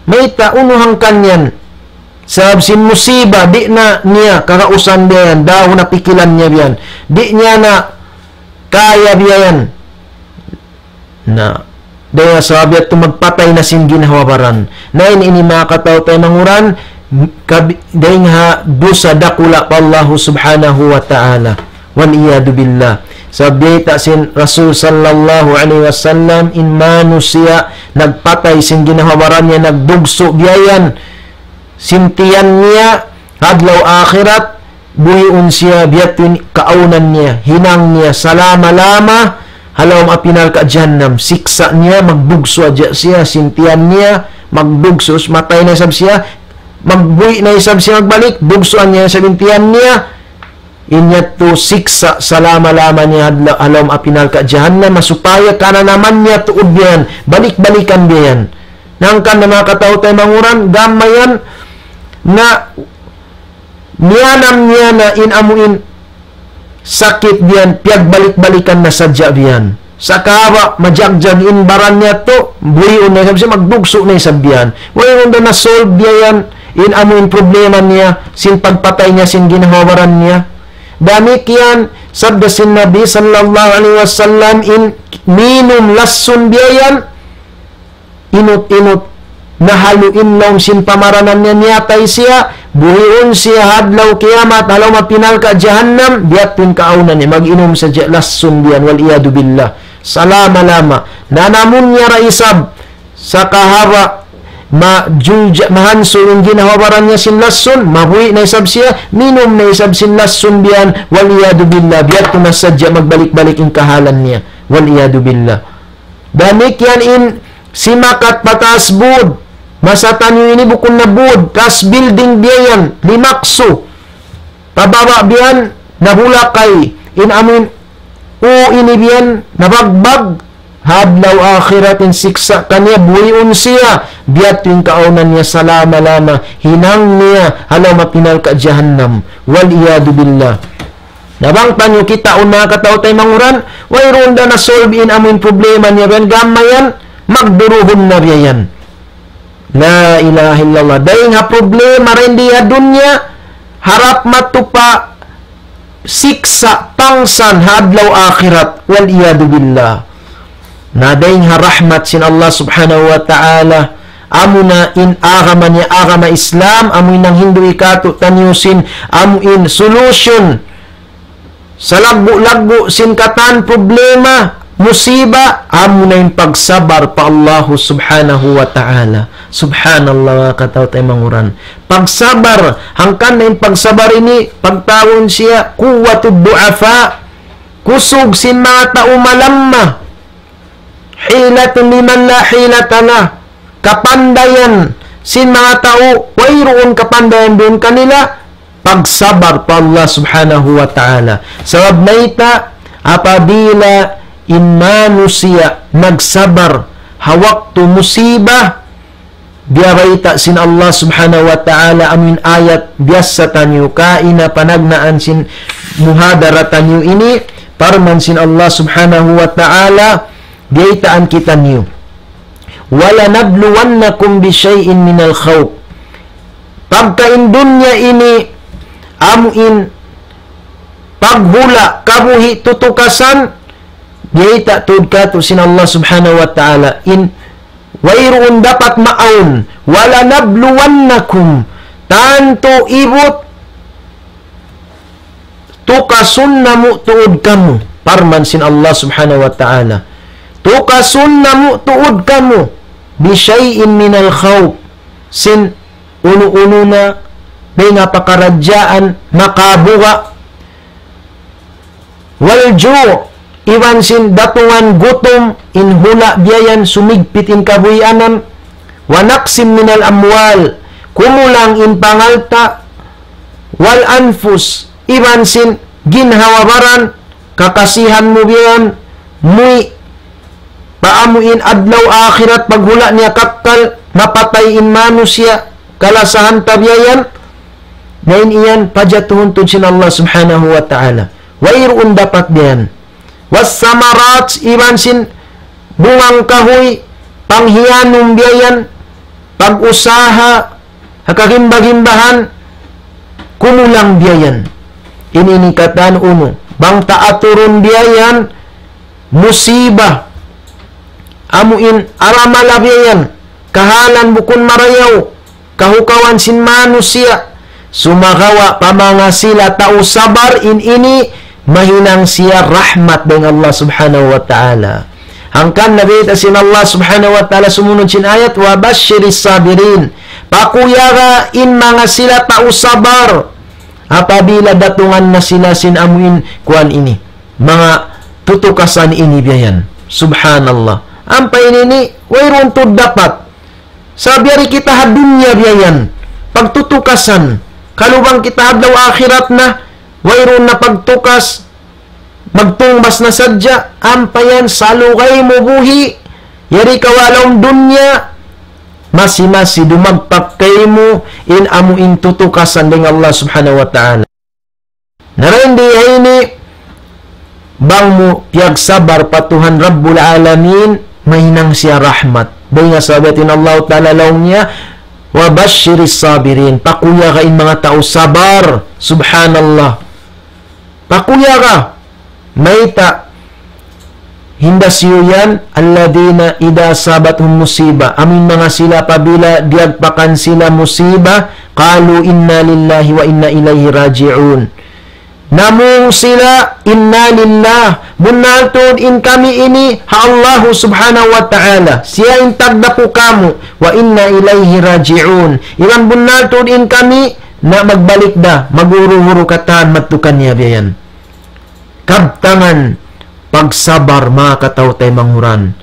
Mayta', unu hangkan yan? Sabab sin musiba, di' na niya kagausan biya' yan, dahun na pikilan niya biya' yan. Di' niya na kaya biya' yan. Na, dayn ha sabab yadtu magpatay na sin ginhawa-baran. Na in ini, manga kataw-taymanghuran, kab-, dayn ha dusa dakula' pa Allahu Subhanahu wa Ta'ala. Wal iyadu billah. Sabab biyayta' sin Rasul sallallahu alayhi wasallam, in manusiya' nagpatay sin ginhawa-baran niya, nagdugsu' biya' yan sin tiyan niya, adlaw akhirat, buhiun siya, biya' yadtu in kaawnan niya, hinang niya salama-lama ha lawm api narka' jahannam. Siksa' niya, magdugsu' hadja siya, sin tiyan niya magdugsu', matay na isab siya, magbuhi' na isab siya magbalik, dugsuan niya isab in tiyan niya. In yadtu siksa' salama-lama niya ha la-, ha lawm api narka' jahannam, supaya kananaman niya tuud biya' yan, balik-balikan biya' yan. Na hangkan na, manga kataw-taymanghuran, gam mayan na niyanam niya na in amu in sakit biya' yan, piyagbalik-balikan na sadja biya' yan. Sakawa' majagjag in baran niya tu, buhiun na isab siya, magdugsu' na isab biya' yan. Wayruun da na-solve biya' yan, in amu in problema niya, sin pagpatay niya sin ginhawa-baran niya. Damikkiyan, sabda sin Nabi sallallahu alayhi wasallam, in minum lassun biya' yan, inut-inut, nahalu in lawm sin pamaranan niya, miyatay siya, buhiun siya ha adlaw kiyamat, ha lawm api narka' jahannam, biya' yadtu in kaawnan niya, mag-inum sadja lassun biya' yan, wal iyadu billah. Salama-lama. Na amun niya ra isab, sakawa' majuja-, mahansul in ginhawa-baran niya sin lassun, mabuhi' na isab siya, minum na isab sin lassun biya' yan, wal iyadu billah, biya' yadtu na sadja magbalik-balik in kahalan niya, wal iyadu billah. Damikkiyan in simakat pa taas būd. Masa taniyu ini bukun na būd, taas building biya' yan, limaksu. Pababa' biya' yan, nabulakay. In amu in ū ini biya' yan, nabagbag. Ha adlaw akhirat in siksa' kaniya, buhiun siya. Biya' yadtu in kaawnan niya salama-lama. Hinang niya ha lawm api narka' jahannam. Wal iyadu billah. Na bang taniyu kitaun, manga kataw-taymanghuran, wayruun da na-solve in amu in problema niya biya' yan, gam mayan, magduruhun na biya' yan. La ilaha illallah. Dayn ha problema dayn di ha dunya, harap matupa siksa' pangsan ha adlaw akhirat. Wal iyadu billah. Na dayn ha rahmat sin Allah Subhanahu wa Ta'ala, amuna in agama niya, agama Islam, amu in nanghindu' kātu'niyu sin, amu in solution salaggu'-laggu' sin katan problema, musiba, amuna in pagsabar pa Allahu Subhanahu wa Ta'ala. Subhanallah, manga kataw-taymanghuran. Pagsabar, hangkan na in pagsabar ini, pagtawagun siya, قوة الضعفاء, kusug sin manga tau malamma. حيلة لمن لا حيلة له. Kapandayan sin manga tau wayruun kapandayan duun kanila, pagsabar pa Allah Subhanahu wa Ta'ala. Sabab mayta', apabila in manusiya' nagsabar ha waktu musiba, biyabayta' sin Allah Subhanahu wa Ta'ala amu in ayat biyassa taniyu kaina panagnaan sin muhadara taniyu ini, parman sin Allah Subhanahu wa Ta'ala, biyaytaan kitaniyu. ولنبلونكم بشيء من الخوف. Pagka in dunya ini amu in paghula' kabuhi' tutukasan, biyayta' tuud kātu' sin Allah Subhanahu wa Ta'ala in wayruun dapat maawn. ولنبلونكم. Tantu ibut tukasun namu' tuud kamu, parman sin Allah Subhanahu wa Ta'ala. Tukasun namu' tuud kamu, بشيء من الخوف, sin unu-unu na dayn ha pakaradjaan makabuga', والجوع, iban sin datungan gutum, in hula' biya' yan sumigpit in kabuhianan, ونقص من الأموال, kumulang in pangalta', والأنفس, iban sin ginhawa-baran, kakasihan mu biya' yan, muwi' pa amu in adlaw akhirat, paghula' niya kakkal, mapatay in manusiya', kalasahan ta biya' yan, na in yan pajatuhun tuud sin Allah Subhanahu wa Ta'ala. Wayruun dapat biya' yan. والثمرات, iban sin bunga kahuy, panghiyanum biya' yan, pag-usaha, ha kagimba-gimbahan, kumulang biya' yan. Ini in katan unu. Bang ta aturun biya' yan, musiba. Amu in aramala biya' yan. Kahalan bukun marayaw. Kahukawan sin manusiya'. Sumagawa' pa manga sila tau sabar in ini mahinang siya rahmat dayn Allah Subhanahu wa Ta'ala. Hangkan nabayta' sin Allah Subhanahu wa Ta'ala sumunud sin ayat, وبشر الصابرين. Pakuyaga in manga sila tau sabar. Apabila datungan na sila sin amuin kuwan ini. Manga tutukasan ini biya' yan. Subhanallah. Ampa ini ini, wayruun tuud dapat. Sabab yari kita ha dunya biya' yan. Pagtutukasan. Kalu bang kita ha adlaw akhirat na, wayruun na pagtukas, magtungbas na sadja, ampa yan salugay mu buhi', yari kaw ha lawm dunya, masi-masi dumagpak kaymu in amu in tutukasan dayn Allah Subhanahu wa Ta'ala. Na dayn di ha ini, bang mu piyagsabar pa Tuhan Rabbul Alamin, mahinang siya rahmat. Dayn ha sabab in Allah Ta'ala laung niya, وبشر الصابرين. Pakuyaga in manga tau sabar. Subhanallah. Pakuyaga. Mayta'. Hinda siyu yan, الذين إذا أصابتهم مصيبة. Amu in manga sila apabila diyagpakan sila musiba, قالوا إنا لله وإنا إليه راجعون. Namung sila, إنا لله. Bunnal tuud in kami ini, ha Allahu Subhanahu wa Ta'ala. Siya in tagdapu kāmu', وإنا إليه راجعون. Iban bunnal tuud in kami, na magbalik da, maghuru-huru katan madtu kaniya biya' yan. Kabtangan pagsabar, manga kataw-taymanghuran.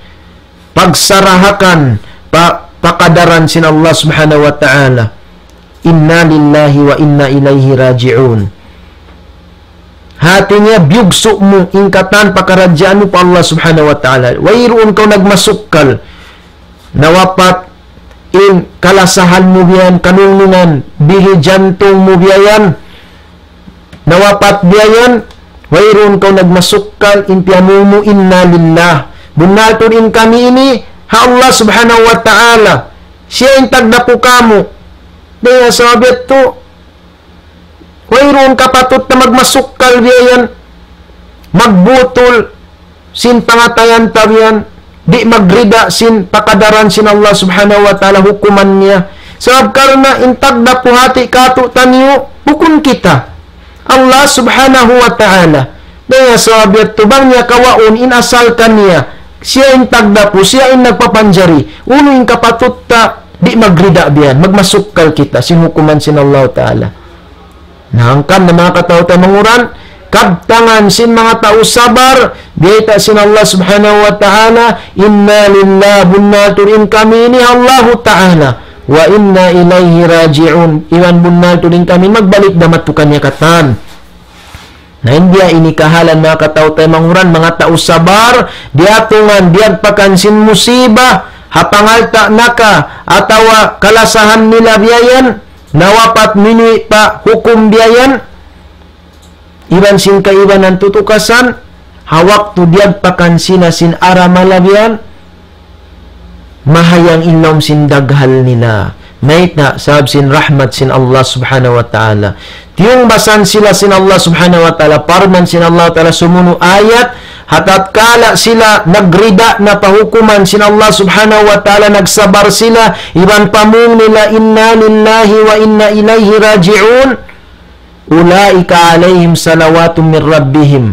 Pagsarahakan pa, pa kadaran sin Allah Subhanahu wa Ta'ala. إنا لله وإنا إليه راجعون. Hati niya, biyugsu' mu in katan pakaradjaan mu pa Allah Subhanahu wa Ta'ala. Wayruun kaw nagmasukkal. Nawapat in kalasahan mu biya' yan, kanungnungan, bihi jantung mu biya' yan. Nawapat biya' yan, wayruun kaw nagmasukkal, in piyamung mu, إنا لله. Bunnal tuud in kami ini, ha Allah Subhanahu wa Ta'ala. Siya in tagdapu kāmu'. Dayn ha sabab yadtu, wayruun kapatut na magmasukkal biya' yan, magbutul, sin pangatayan ta biya' yan, di' magrida sin pakadaran sin Allah Subhanahu wa Ta'ala hukuman niya. Sabab karna' in tagdapu hati katu'taniyu, bukun kita. Allah Subhanahu wa Ta'ala. Dayn ha sabab yadtu bang niya kawaun in asal kaniya, siya in tagdapu, siya in nagpapanjari. Unu in kapatut ta, di' magrida biya' yan, magmasukkal kita, sin hukuman sin Allah Ta'ala. Na hangkan na manga kataw-taymanghuran, kabtangan sin manga tau sabar, biyayta' sin Allah Subhanahu wa Ta'ala, إنا لله, bunnal tuud in kami ini ha Allahu Ta'ala, وإنا إليه راجعون, iban bunnal tuud in kami magbalik da madtu kaniya katan. Na in biya' ini kahalan manga kataw-taymanghuran, manga tau sabar, diyatungan, diyagpakan sin musiba, ha pangalta' naka, atawa kalasahan nila biya' yan, nawapat minuwi' pa hukum biya' yan, iban sin kaibanan tutukasan, ha waktu diyagpakan sila sin aramala biya' yan, mahayang in lawm sin daghal nila. Mayta', sabab sin rahmat sin Allah Subhanahu wa Ta'ala. Tiyungbasan sila sin Allah Subhanahu wa Ta'ala, parman sin Allah Ta'ala, sumunu' ayat, ha tatkala sila nagrida na pa hukuman sin Allah Subhanahu wa Ta'ala, nagsabar sila, iban pamung nila, إنا لله وإنا إليه راجعون. أولئك عليهم صلوات من ربهم.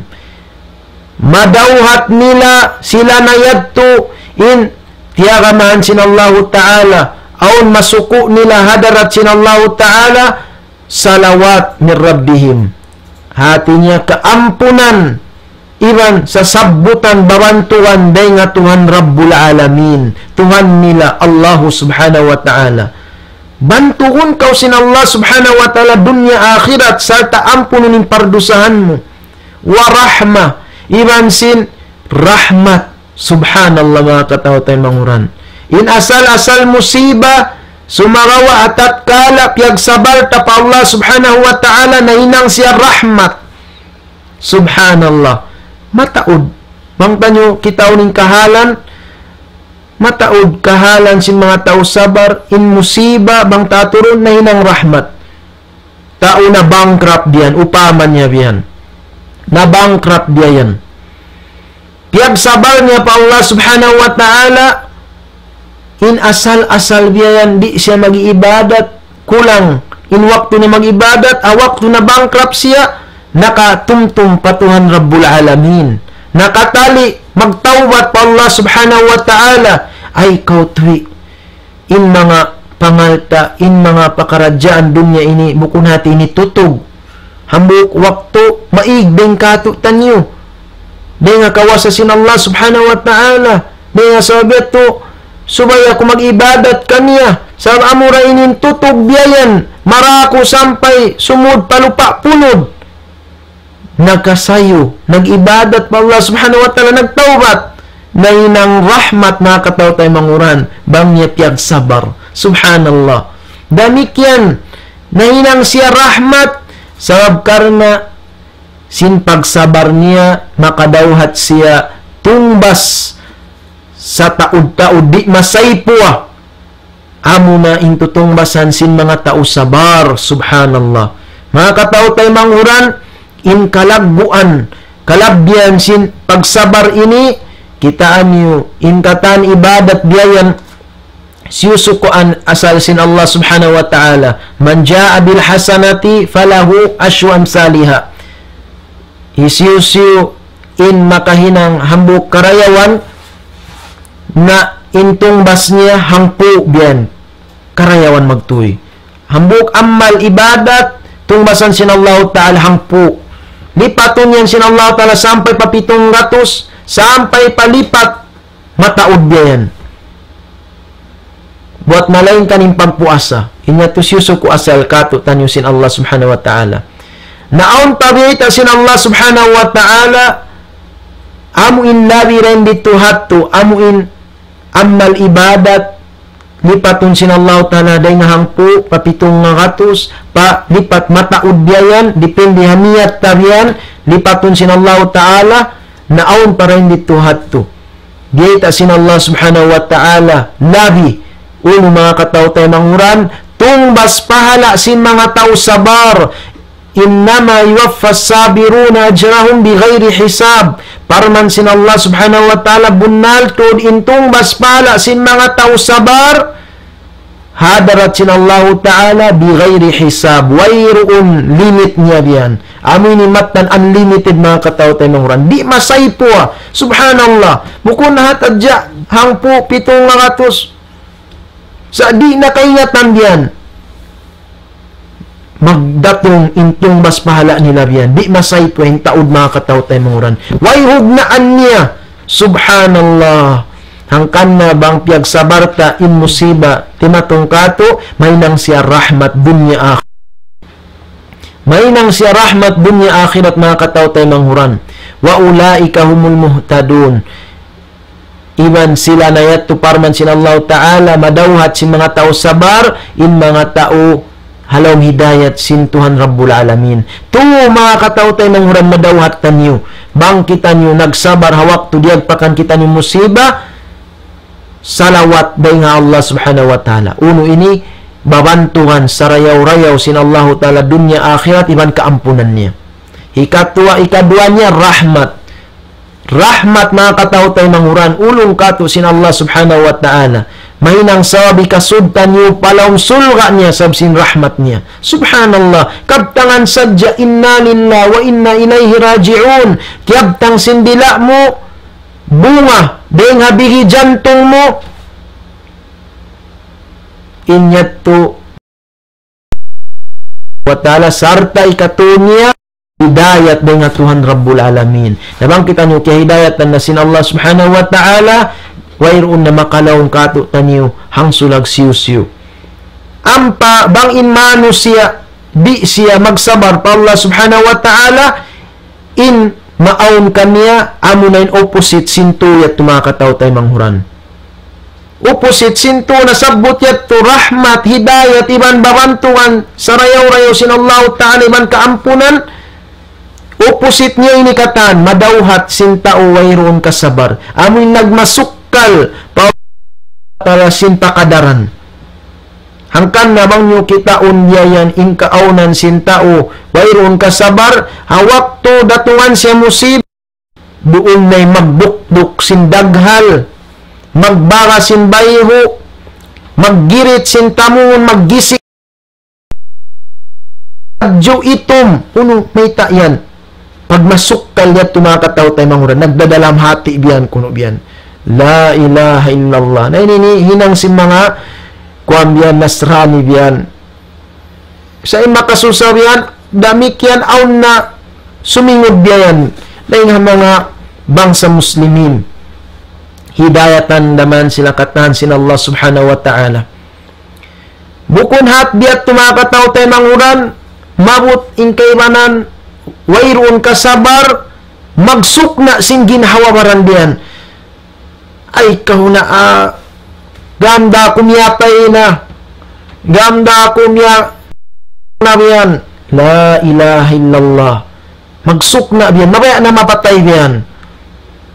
Madawhat nila sila na yadtu in tiyagamahan sin Allahu Ta'ala, awn masuku' nila hadarat sin Allahu Ta'ala, صلوات من ربهم. Hati niya kaampunan iban sasabbutan babantugan dayn ha Tuhan Rabbul Alamin, Tuhan nila Allahu Subhanahu wa Ta'ala. Bantugun kaw sin Allah Subhanahu wa Ta'ala dunya akhirat sarta' ampunun in pardusahan mu. ورحمة, iban sin rahmat. Subhanallah, manga kataw-taymanghuran. In asal-asal musiba, sumagawa' atatkala piyagsabar ta pa Allah Subhanahu wa Ta'ala, nahinang siya rahmat. Subhanallah. Mataud. Bang taniyu kitaun in kahalan, mataud kahalan sin manga tau sabar, in musiba, bang taturun, nahinang rahmat. Tau na-bankrupt biya' yan, upama niya biya' yan. Na-bankrupt biya' yan. Piyagsabar niya pa Allah Subhanahu wa Ta'ala, in asal-asal biya' yan, di' siya mag-iibadat, kulang in waktu niya mag-ibadat, ha waktu na-bankrupt siya, nakatumtum pa Tuhan Rabbul Alamin. Nakatali, magtawbat pa Allah Subhanahu wa Ta'ala. Ay, kaw tuwi, in manga pangalta', in manga pakaradjaan dunya ini, bukun hati ini tutug. Hambuuk waktu, maig dayn kātu'niyu. Dayn ha kawasa sin Allah Subhanahu wa Ta'ala. Dayn ha sabab yadtu, subay aku mag-ibadat kaniya. Sabab amura ini in tutug biya' yan. Maraku sampay sumud pa lupa' punud. Nakasayu, nag-ibadat pa Allah Subhanahu wa Ta'ala, nagtawbat. Nahinang rahmat, manga kataw-taymanghuran, bang niya piyagsabar. Subhanallah. Damikkiyan, nahinang siya rahmat, sabab karna' sin pagsabar niya, makadawhat siya tungbas sataud-taud, di' masaypuwa. Amuna in tutungbasan sin manga tau sabar, subhanallah. Manga kataw-taymanghuran, in kalagguan, kalabbihan sin pagsabar ini, kitaa niyu, in katan ibadat biya' yan, siyusukuan asal sin Allah Subhanahu wa Ta'ala. من جاء بالحسنة فله عشر أمثالها. Hisiyu-siyu in makahinang hambuuk karayawan, na in tungbas niya hangpu' biya' yan karayawan magtuy. Hambuuk amal ibadat, tungbasan sin Allahu Ta'ala hangpu'. Lipatun yan sin Allahu Ta'ala sampay pa pitung gatus, sampay pa lipat mataud biya' yan. Buwat malaingkan in pagpuasa. In yadtu siyusuku asal kātu'niyu sin Allah Subhanahu wa Ta'ala. Na awn pa biyayta' sin Allah Subhanahu wa Ta'ala, amu in labi dayn didtu ha yadtu, amu in amal ibadat, lipatun sin Allah Ta'ala dayn ha hangpu', pa pitung gatus, pa lipat mataud biya' yan, dipindi ha niyat ta biya' yan, lipatun sin Allah Ta'ala, na awn pa dayn didtu ha yadtu. Biyayta' sin Allah Subhanahu wa Ta'ala, labi, unu manga kataw-taymanghuran, tungbas pahala' sin manga tau sabar, إنما يوفى الصابرون أجرهم بغير حساب. Parman sin Allah Subhanahu wa Ta'ala, bunnal tuud in tungbas pahala' sin manga tau sabar, ha hadarat sin Allahu Ta'ala, بغير حساب. Wayruun limit niya biya' yan. Amu ini mattan unlimited, manga kataw-taymanghuran. Di' masaypuwa. Subhanallah. Bukun hat hadja hangpu' pitung gatus. Sa' di' na kaingatan biya' yan. Magdatung in tungbas pahala' nila biya' yan. Di' masaypuwa in taud, manga kataw-taymanghuran. Way hugnaan niya. Subhanallah. Hangkan na bang piyagsabar ta in musiba, timatung kātu', mahinang siya rahmat dunya akhirat. Mahinang siya rahmat dunya akhirat, manga kataw-taymanghuran. وأولئك هم المهتدون. Iban sila na yadtu parman sin Allahu Ta'ala, madawhat sin manga tau sabar, in manga tau ha lawm hidayat sin Tuhan Rabbul Alamin. Tu, manga kataw-taymanghuran, madawhat taniyu. Bang kitaniyu nagsabar ha waktu diyagpakan kitaniyu musiba, salawat dayn ha Allah Subhanahu wa Ta'ala. Unu ini, babantugan sarayaw-rayaw sin Allahu Ta'ala dunya akhirat iban kaampunan niya. Hikatuwa, hikaduwa niya rahmat. Rahmat, manga kataw-taymanghuran, ulung kātu' sin Allah Subhanahu wa Ta'ala. Mahinang sabab hikasud taniyu pa lawm surga' niya sabab sin rahmat niya. Subhanallah, kabtangan sadja إنا لله وإنا إليه راجعون. Kiyabtang sin dila' mu, bunga, dayn ha bigi jantung mu, in yadtu wa Ta'ala, sarta' hikatu niya hidayat dayn ha Tuhan Rabbul Alamin. Na bang kitaniyu kiyahidayatan na sin Allah Subhanahu wa Ta'ala, wayruun na makalaung kātu'niyu hangsulag siyu-siyu. Ampa bang in manusiya', di' siya magsabar pa Allah Subhanahu wa Ta'ala, in maawn kaniya, amu na in opposite sin tū yadtu manga kataw-taymanghuran. Opposite sin tū nasabbut yadtu rahmat, hidayat, iban babantugan, sarayaw-rayaw sin Allahu Ta'ala, iban kaampunan. Opposite niya ini katan, madawhat sin tau wayruun kasabar. Amu in nagmasukkal pa para sin pakadaran. Hangkan na bang niyu kitaun biya' yan in kaawnan sin tau wayruun kasabar, ha waktu datungan siya musib, duun na'y magbukbuk sin daghal, magbaga sin bayhu', maggirit sin tamun, maggisik hadju itum, unu mayta' yan. Pagmasukkal yadtu manga kataw-taymanghuran, nagdadalam hati biya' yan kunu' biya' yan. La ilaha illallah. Na ini, ini hinang sin manga kuwan biya' yan, Nasrani biya' yan. Sa' in makasusa biya' yan, damikkiyan awn na sumingud biya' yan. Dayn ha manga bangsa Muslimin. Hidayatan da man sila katan sin Allah Subhanahu wa Ta'ala. Bukun hat biya' yadtu manga kataw-taymanghuran, maabut in kaibanan, wayruun kasabar, magsukna' sin ginhawa-baran biya' yan. Ay, kahuna, ah, gam da aku miyatay na, gam da aku miya-, na biya' yan. La ilaha illallah. Magsukna' biya' yan, mabaya' na mapatay biya' yan.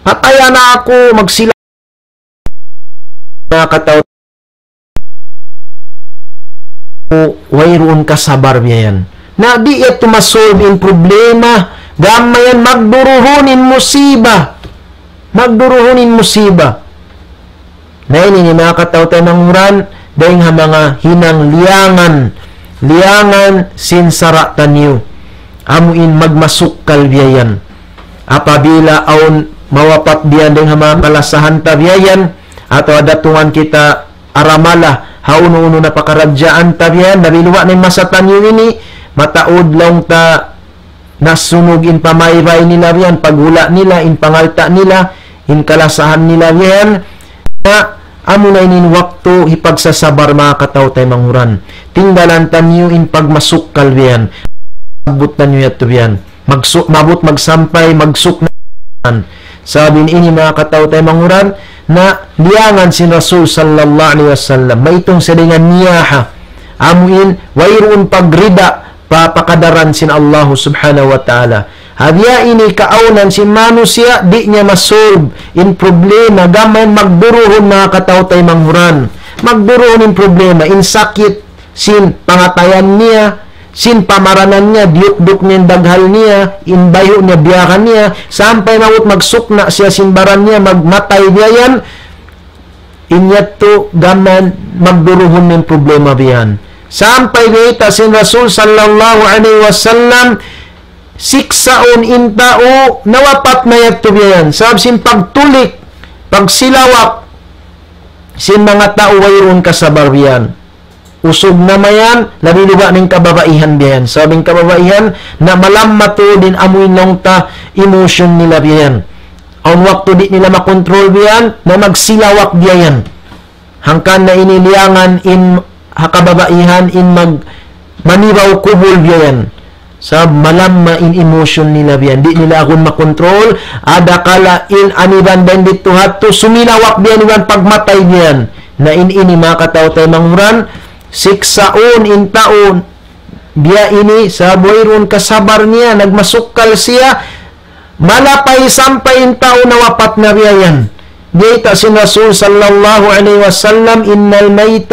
Patayan na aku, magsila na kataw-, wayruun kasabar biya' yan. Na di' yadtu masolve in problema, gam mayan magduruhun in musiba. Magduruhun in musiba. Na ini, ini manga kataw-taymanghuran, dayn ha manga hinang liyangan, liyangan sin sara' taniyu. Amu in magmasukkal biya' yan. Apabila awn mawapat biya' yan dayn ha manga kalasahan ta biya' yan, atawa datungan kita aramala, ha unu-unu na pakaradjaan ta biya' yan, labi luba' na in masa taniyu ini, mataud laung ta nasunug in pamaybay nila biya' yan, paghula' nila, in pangalta' nila, in kalasahan nila biya' yan, na amu na ini in waktu hipagsasabar manga kataw-taymanghuran. Tinggalan taniyu in pagmasukkal biya' yan. Abut taniyu yadtu biya' yan. Magsu-, maabut magsampay, magsukna'. Sabab ini manga kataw-taymanghuran, na liyangan sin Rasul sallallahu alayhi wasallam. Maitung siya dayn ha niyaha. Amu in, wayruun pagrida pa pakadaran sin Allahu Subhanahu wa Ta'ala. Ha biya' ini kaawnan sin manusiya', di' niya masolve in problema, gam mayan magduruhun manga kataw-taymanghuran. Magduruhun in problema, in sakit, sin pangatayan niya, sin pamaranan niya, diyukduk niya in daghal niya, in bayhu' niya, biyakan niya, sampay maabut magsukna' siya sin baran niya, magmatay biya' yan, in yadtu gam mayan magduruhun in problema biya' yan. Sampay biyayta' sin Rasul sallallahu alayhi wasallam, siksaun in tau nawapat na yadtu biya' yan. Sabab sin pagtulik, pagsilawak, sin manga tau wayruun kasabar biya' yan. Usug na mayan, labi luba' na in kababaihan biya' yan. Sabab in kababaihan, na malamma tuud in amu in laung ta emotion nila biya' yan. Awn waktu di' nila makontrol biya' yan, na magsilawak biya' yan. Hangkan na ini liyangan in ha kababaihan in mag-, manibaw kubul biya' yan. Sabab malamma in emotion nila biya' yan. Di' nila agun makontrol. Adakala in aniban dayn didtu hadtu, sumilawak biya' yan iban pagmatay biya' yan. Na in ini manga kataw-taymanghuran, siksaun in tau biya' ini, sabab wayruun kasabar niya, nagmasukkal siya, malapay sampay in tau nawapat na biya' yan. Biyayta' sin Rasul sallallahu alayhi wasallam, إن الميت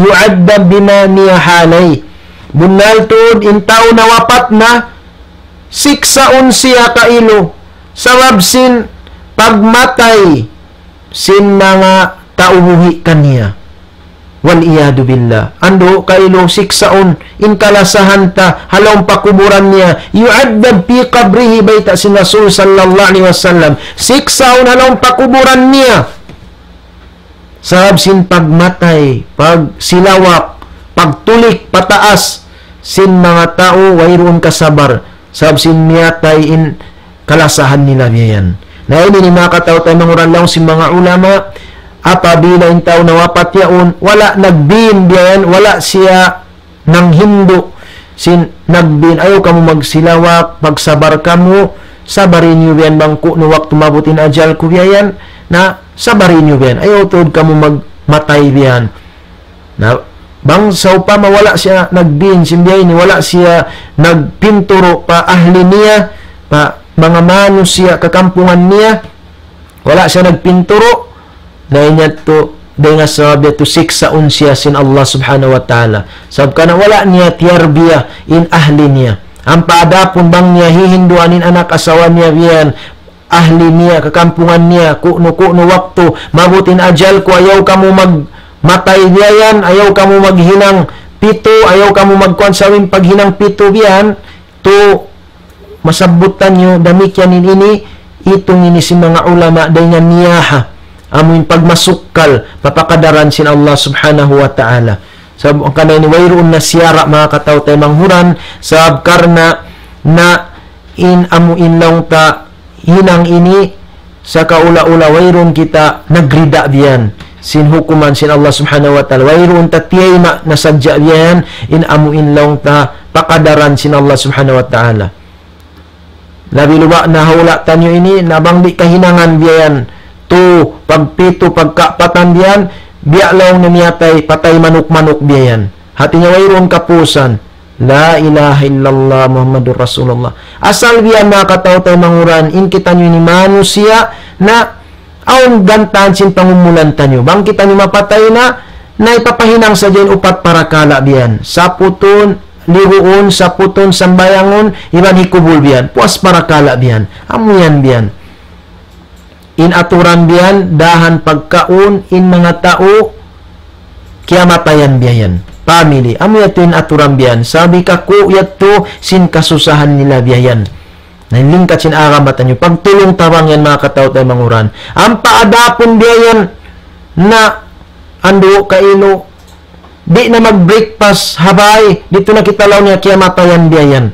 يعذب بما نيح عليه. Bunnal tuud in tau nawapat na, siksaun siya kailu, sabab sin pagmatay sin manga tau buhi' kaniya. والعياذ بالله. Andu' kailu siksaun in kalasahan ta ha lawm pakuburan niya. يعذب في قبره, bayta' sin Rasul sallallahu alayhi wasallam. Siksaun ha lawm pakuburan niya. Sabab sin pagmatay, pagsilawak, pagtulik pataas sin manga tau wayruun kasabar. Sabab sin miyatay in kalasahan nila biya' yan. Na ini in manga kataw-taymanghuran laung sin manga ulama, apabila in tau nawapat yaun, wala' nagbin biya' yan, wala' siya nanghindu' sin nagbin, ayaw kamu magsilawak, magsabar kamu, Sabari niyu biyan bang kunu' waktu maabut in ajal ku biya' yan. Na, sabari niyu biyan. Ayaw tuud kamu magmatay biyan. Na, bang sawpama wala' siya nagdiin sin biya' ini, wala' siya nagpinturu' pa ahli niya, pa manga manusiya' kakampungan niya, wala' siya nagpinturu', na in yadtu, dayn ha sabab yadtu siksaun siya sin Allah Subhanahu wa Ta'ala. Sabab karna' wala' niya tiyarbiya in ahli niya. Ampa adapun bang niya hihinduan in anak asawa niya biyan, ahli niya, kakampungan niya, kunu'-kunu' waktu, maabut in ajal ku, ayaw kamu magmatay biya' yan, ayaw kamu maghinang pitu, ayaw kamu magkuan sabab in paghinang pitu biya' yan, tu masabbut taniyu, damikkiyan in ini, itung ini sin manga ulama dayn ha niyaha, amu in pagmasukkal pa pakadaran sin Allah Subhanahu wa Ta'ala. Sabab hangkan ini wayruun na siyara' manga kataw-taymanghuran, sabab karna' na in amu in laung ta hinang ini, sakaula-ula wayruun kita nagrida biyan sin hukuman sin Allah Subhanahu wa Ta'ala. Wayruun ta tiyayma' na sadja biyan in amu in laung ta pakadaran sin Allah Subhanahu wa Ta'ala. Labi luba' na ha hula' taniyu ini, na bang di' kahinangan biyan, tu, pagpitu, pagkaapatan biyan, biya' laung na miyatay, patay manuk-manuk biyan. Hati niya wayruun kapusan. La ilaha illallah Muhammadur Rasulullah. Asal biyan manga kataw-taymanghuran, in kitaniyu ini manusiya', na awn gantaan sin pangumulan taniyu. Bang kitaniyu mapatay na, na ipapahinang sadja in upat parakala' biyan. Saputun, libuun, saputun, sambayangun, iban hikubul biyan. Puas parakala' biyan. Amu yan biyan. In aturan biyan, dahan pagkaun, in manga tau, kiyamatayan biya' yan. Family. Amu yadtu in aturan biyan. Sabab kaku' yadtu sin kasusahan nila biya' yan. Na in lingkat sin agama taniyu, pagtulung-tabang yan manga kataw-taymanghuran. Ampa adapun biya' yan na andu' kailu, di' na mag-breakfast ha bay, didtu na kita laung niya kiyamatayan biya' yan.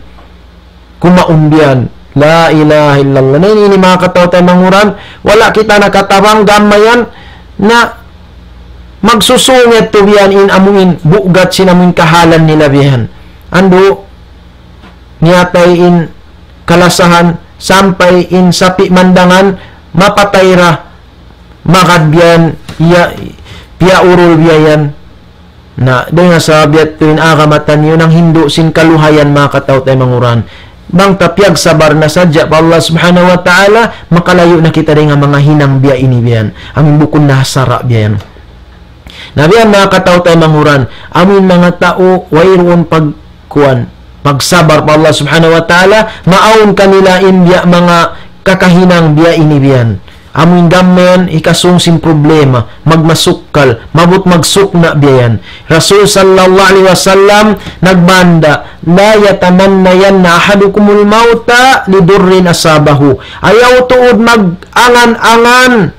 Kumaun biyan. La ilaha illallah. Na ini, ini manga kataw-taymanghuran, wala' kita nakatabang, gammayan, na magsusung yadtu biyan in amu in bugat sin amu in kahalan nila biyan. Andu', miyatay in kalasahan, sampay in sapi' mandangan, mapatay ra, magad biyan, iya, piyaurul biya' yan. Na, dayn ha sabab yadtu in agama taniyu nanghindu' sin kaluhayan manga kataw-taymanghuran. Bang ta piyagsabar na sadja pa Allah Subhanahu wa Ta'ala, makalayu' na kita dayn ha manga hinang biya' ini biyan. Amu in bukun na ha sara' biya' yan. Na biya' yan manga kataw-taymanghuran, amu in manga tau wayruun pagkuan, pagsabar pa Allah Subhanahu wa Ta'ala, maawn kanila in biya' manga kakahinang biya' ini biyan. Amu in gammayan, hikasung sin problema, magmasukkal, maabut magsukna' biya' yan. Rasul sallallahu alayhi wasallam nagbanda', لا يتمنين أحدكم الموت لضر أصابه. Ayaw tuud mag-angan-angan,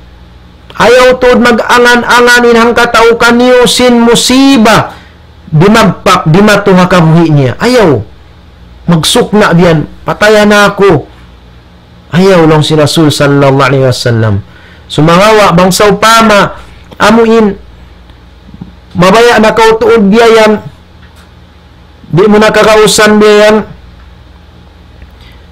ayaw tuud mag-angan-angan in hangkatau kaniyu sin musiba, dimagpak, dimatu ha kabuhi' niya. Ayaw. Magsukna' biyan, patayan na aku. Ayaw, laung sin Rasul sallallahu alayhi wasallam. Sumagawa', bang sawpama, amu in, mabaya' na kaw tuud biya' yan, di' mu na kagausan biya' yan.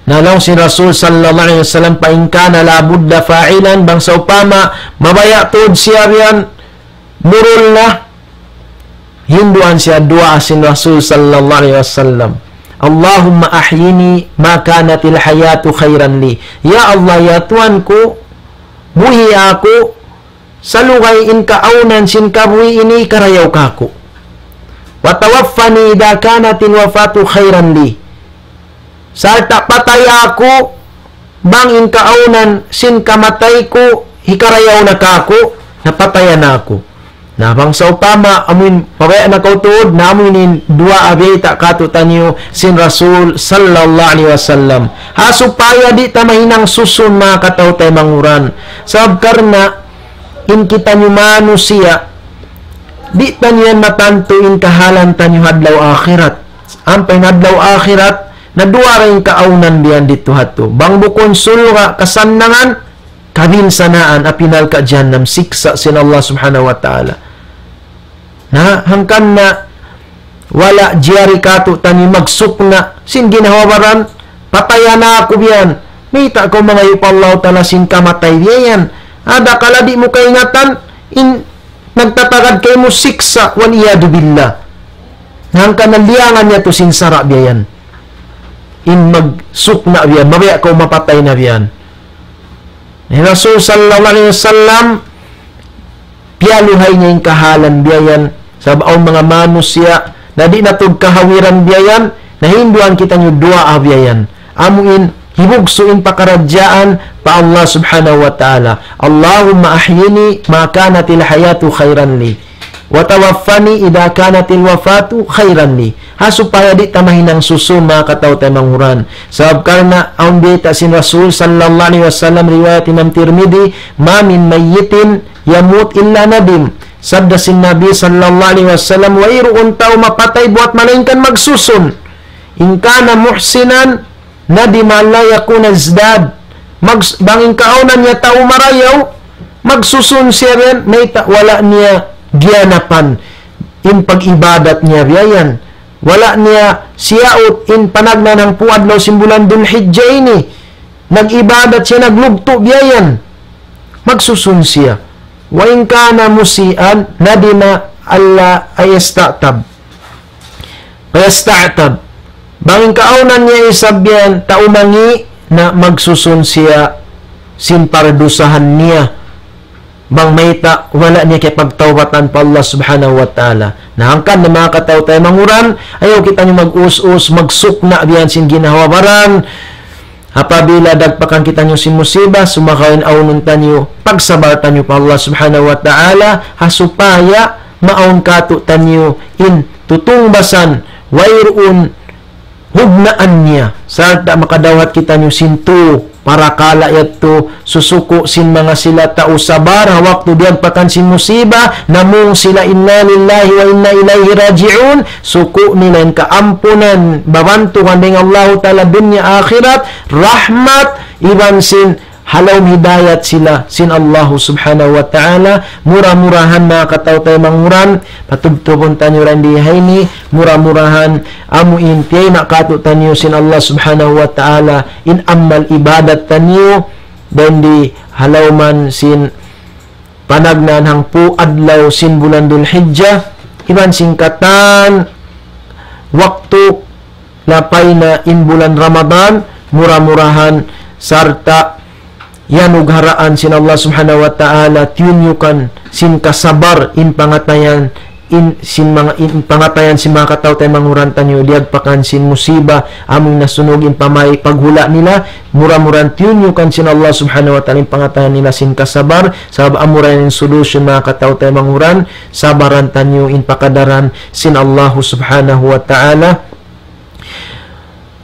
Na laung sin Rasul sallallahu alayhi wasallam, فإن كان لا بد فاعلا, bang sawpama, mabaya' tuud siya biya' yan, murul na, hinduan siya duwaa sin Rasul sallallahu alayhi wasallam. اللهم أحيني ما كانت الحياة خيرا لي. Ya Allah, ya Tuhan ku, buhi' aku, salugay in kaawnan sin kabuhi' ini karayaw kāku'. وتوفني إذا كانت الوفاة خيرا لي. Sarta' pataya aku, bang in kaawnan sin kamatay ku, hikarayaw na kāku', na pataya na aku. Na bang sawpama, amuin, pabaya' na kaw tuud, na amuin in duwaa biyayta' kātu'niyu sin Rasul sallallahu alayhi wasallam. Ha supaya di' ta mahinang susun manga kataw-taymanghuran. Sabab karna', in kitaniyu manusiya', di' taniyu yan matantu in kahalan taniyu ha adlaw akhirat. Ampa in adlaw akhirat, na duwa ra in kaawnan biyan didtu hadtu. Bang bukun surga' kasannangan, kabinsanaan, api narka' jahannam, siksa' sin Allah subhanahu wa ta'ala. Na, hangkan na, wala' jari kātu'niyu magsukna', sin ginhawa-baran, pataya na aku biyan. Mayta' kaw mangayu' pa Allah Ta'ala sin kamatay biya' yan. Adakala di' mu kaingatan, in nagtatagad kaymu siksa', wal iyadu billah. Hangkan na liyangan niya tu sin sara' biya' yan. In magsukna' biya' yan, mabaya' kaw mapatay na biya' yan. Hi Rasul sallallahu alayhi wasallam, piyaluhay niya in kahalan biya' yan. Sabab awn manga manusiya', na di' na tuud kahawiran biya' yan, na hinduan kitaniyu duwaa biya' yan. Amu in, hibugsu' in pakaradjaan pa Allah Subhanahu wa Ta'ala. اللهم أحيني ما كانت الحياة خيرا لي، وتوفني إذا كانت الوفاة خيرا لي. Ha supaya di' ta mahinang susun, manga kataw-taymanghuran. Sabab karna' awn bayta' sin Rasul sallallahu alayhi wasallam, riwayat Imam Tirmidhi, ما من ميت يموت إلا ندم. Sabda sin Nabi sallallahu alayhi wasallam, wayruun tau mapatay buwat malaingkan magsusun. إن كان محسنا ندم ألا يكون ازداد. Mags-, bang in kaawnan niya tau marayaw, magsusun siya biya' yan, mayta' wala' niya giyanapan in pag-ibadat niya biya' yan. Wala' niya siyaut in panagnaan hangpu' adlaw sin bulan Dhul Hijjah ini. Nag-ibadat siya, naglugtu' biya' yan. Magsusun siya. وإن كان مسيئا ندم ألا يستعتب. فيستعتب. Bang in kaawnan niya isab yan, tau mangi', na magsusun siya sin pardusahan niya. Bang mayta', wala' niya kiyapagtawbatan pa Allah Subhanahu wa Ta'ala. Na hangkan na, manga kataw-taymanghuran, ayaw kitaniyu mag-us-us, magsukna' biya' yan sin ginhawa-baran. Apabila dagpakan kitaniyu sin musiba, sumagawa' in awnun taniyu, pagsabar taniyu pa Allah Subhanahu wa Ta'ala, ha supaya maawn kātu'niyu in tutungbasan, wayruun hugnaan niya, sarta' makadawhat kitaniyu sin tū parakala' yadtu, susuku' sin manga sila tau sabar, ha waktu diyagpakan sin musiba, namung sila إنا لله وإنا إليه راجعون, suku' nila in kaampunan, babantugan dayn ha Allahu Ta'ala dunya akhirat, rahmat, iban sin ha lawm hidayat sila sin Allahu Subhanahu wa Ta'ala. Mura-murahan, manga kataw-taymanghuran, patubtubun taniyu dayn di ha ini, mura-murahan amu in tiyayma' kātu'niyu sin Allah Subhanahu wa Ta'ala in amal ibadat taniyu dayn di ha lawm sin panagnaan hangpu' adlaw sin bulan Dhul Hijjah, iban sin katan waktu lapay na in bulan Ramadan, mura-murahan sarta' iyanugharaan sin Allah Subhanahu wa Ta'ala, tiyunyukan sin kasabar in pangatayan, in sin manga, in pangatayan sin manga kataw-taymanghuran taniyu, diyagpakan sin musiba, amu in nasunug in pamay paghula' nila, mura-murahan tiyunyukan sin Allah Subhanahu wa Ta'ala in pangatayan nila sin kasabar, sabab amura yan in solution, manga kataw-taymanghuran, sabaran taniyu in pakadaran sin Allah Subhanahu wa Ta'ala.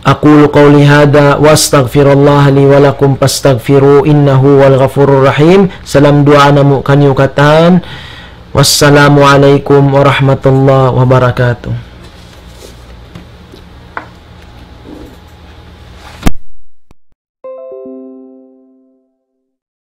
أقول قولي هذا وأستغفر الله لي ولكم فاستغفروه إنه هو الغفور الرحيم. Salam duwaa namu' kaniyu katan. والسلام عليكم ورحمة الله وبركاته.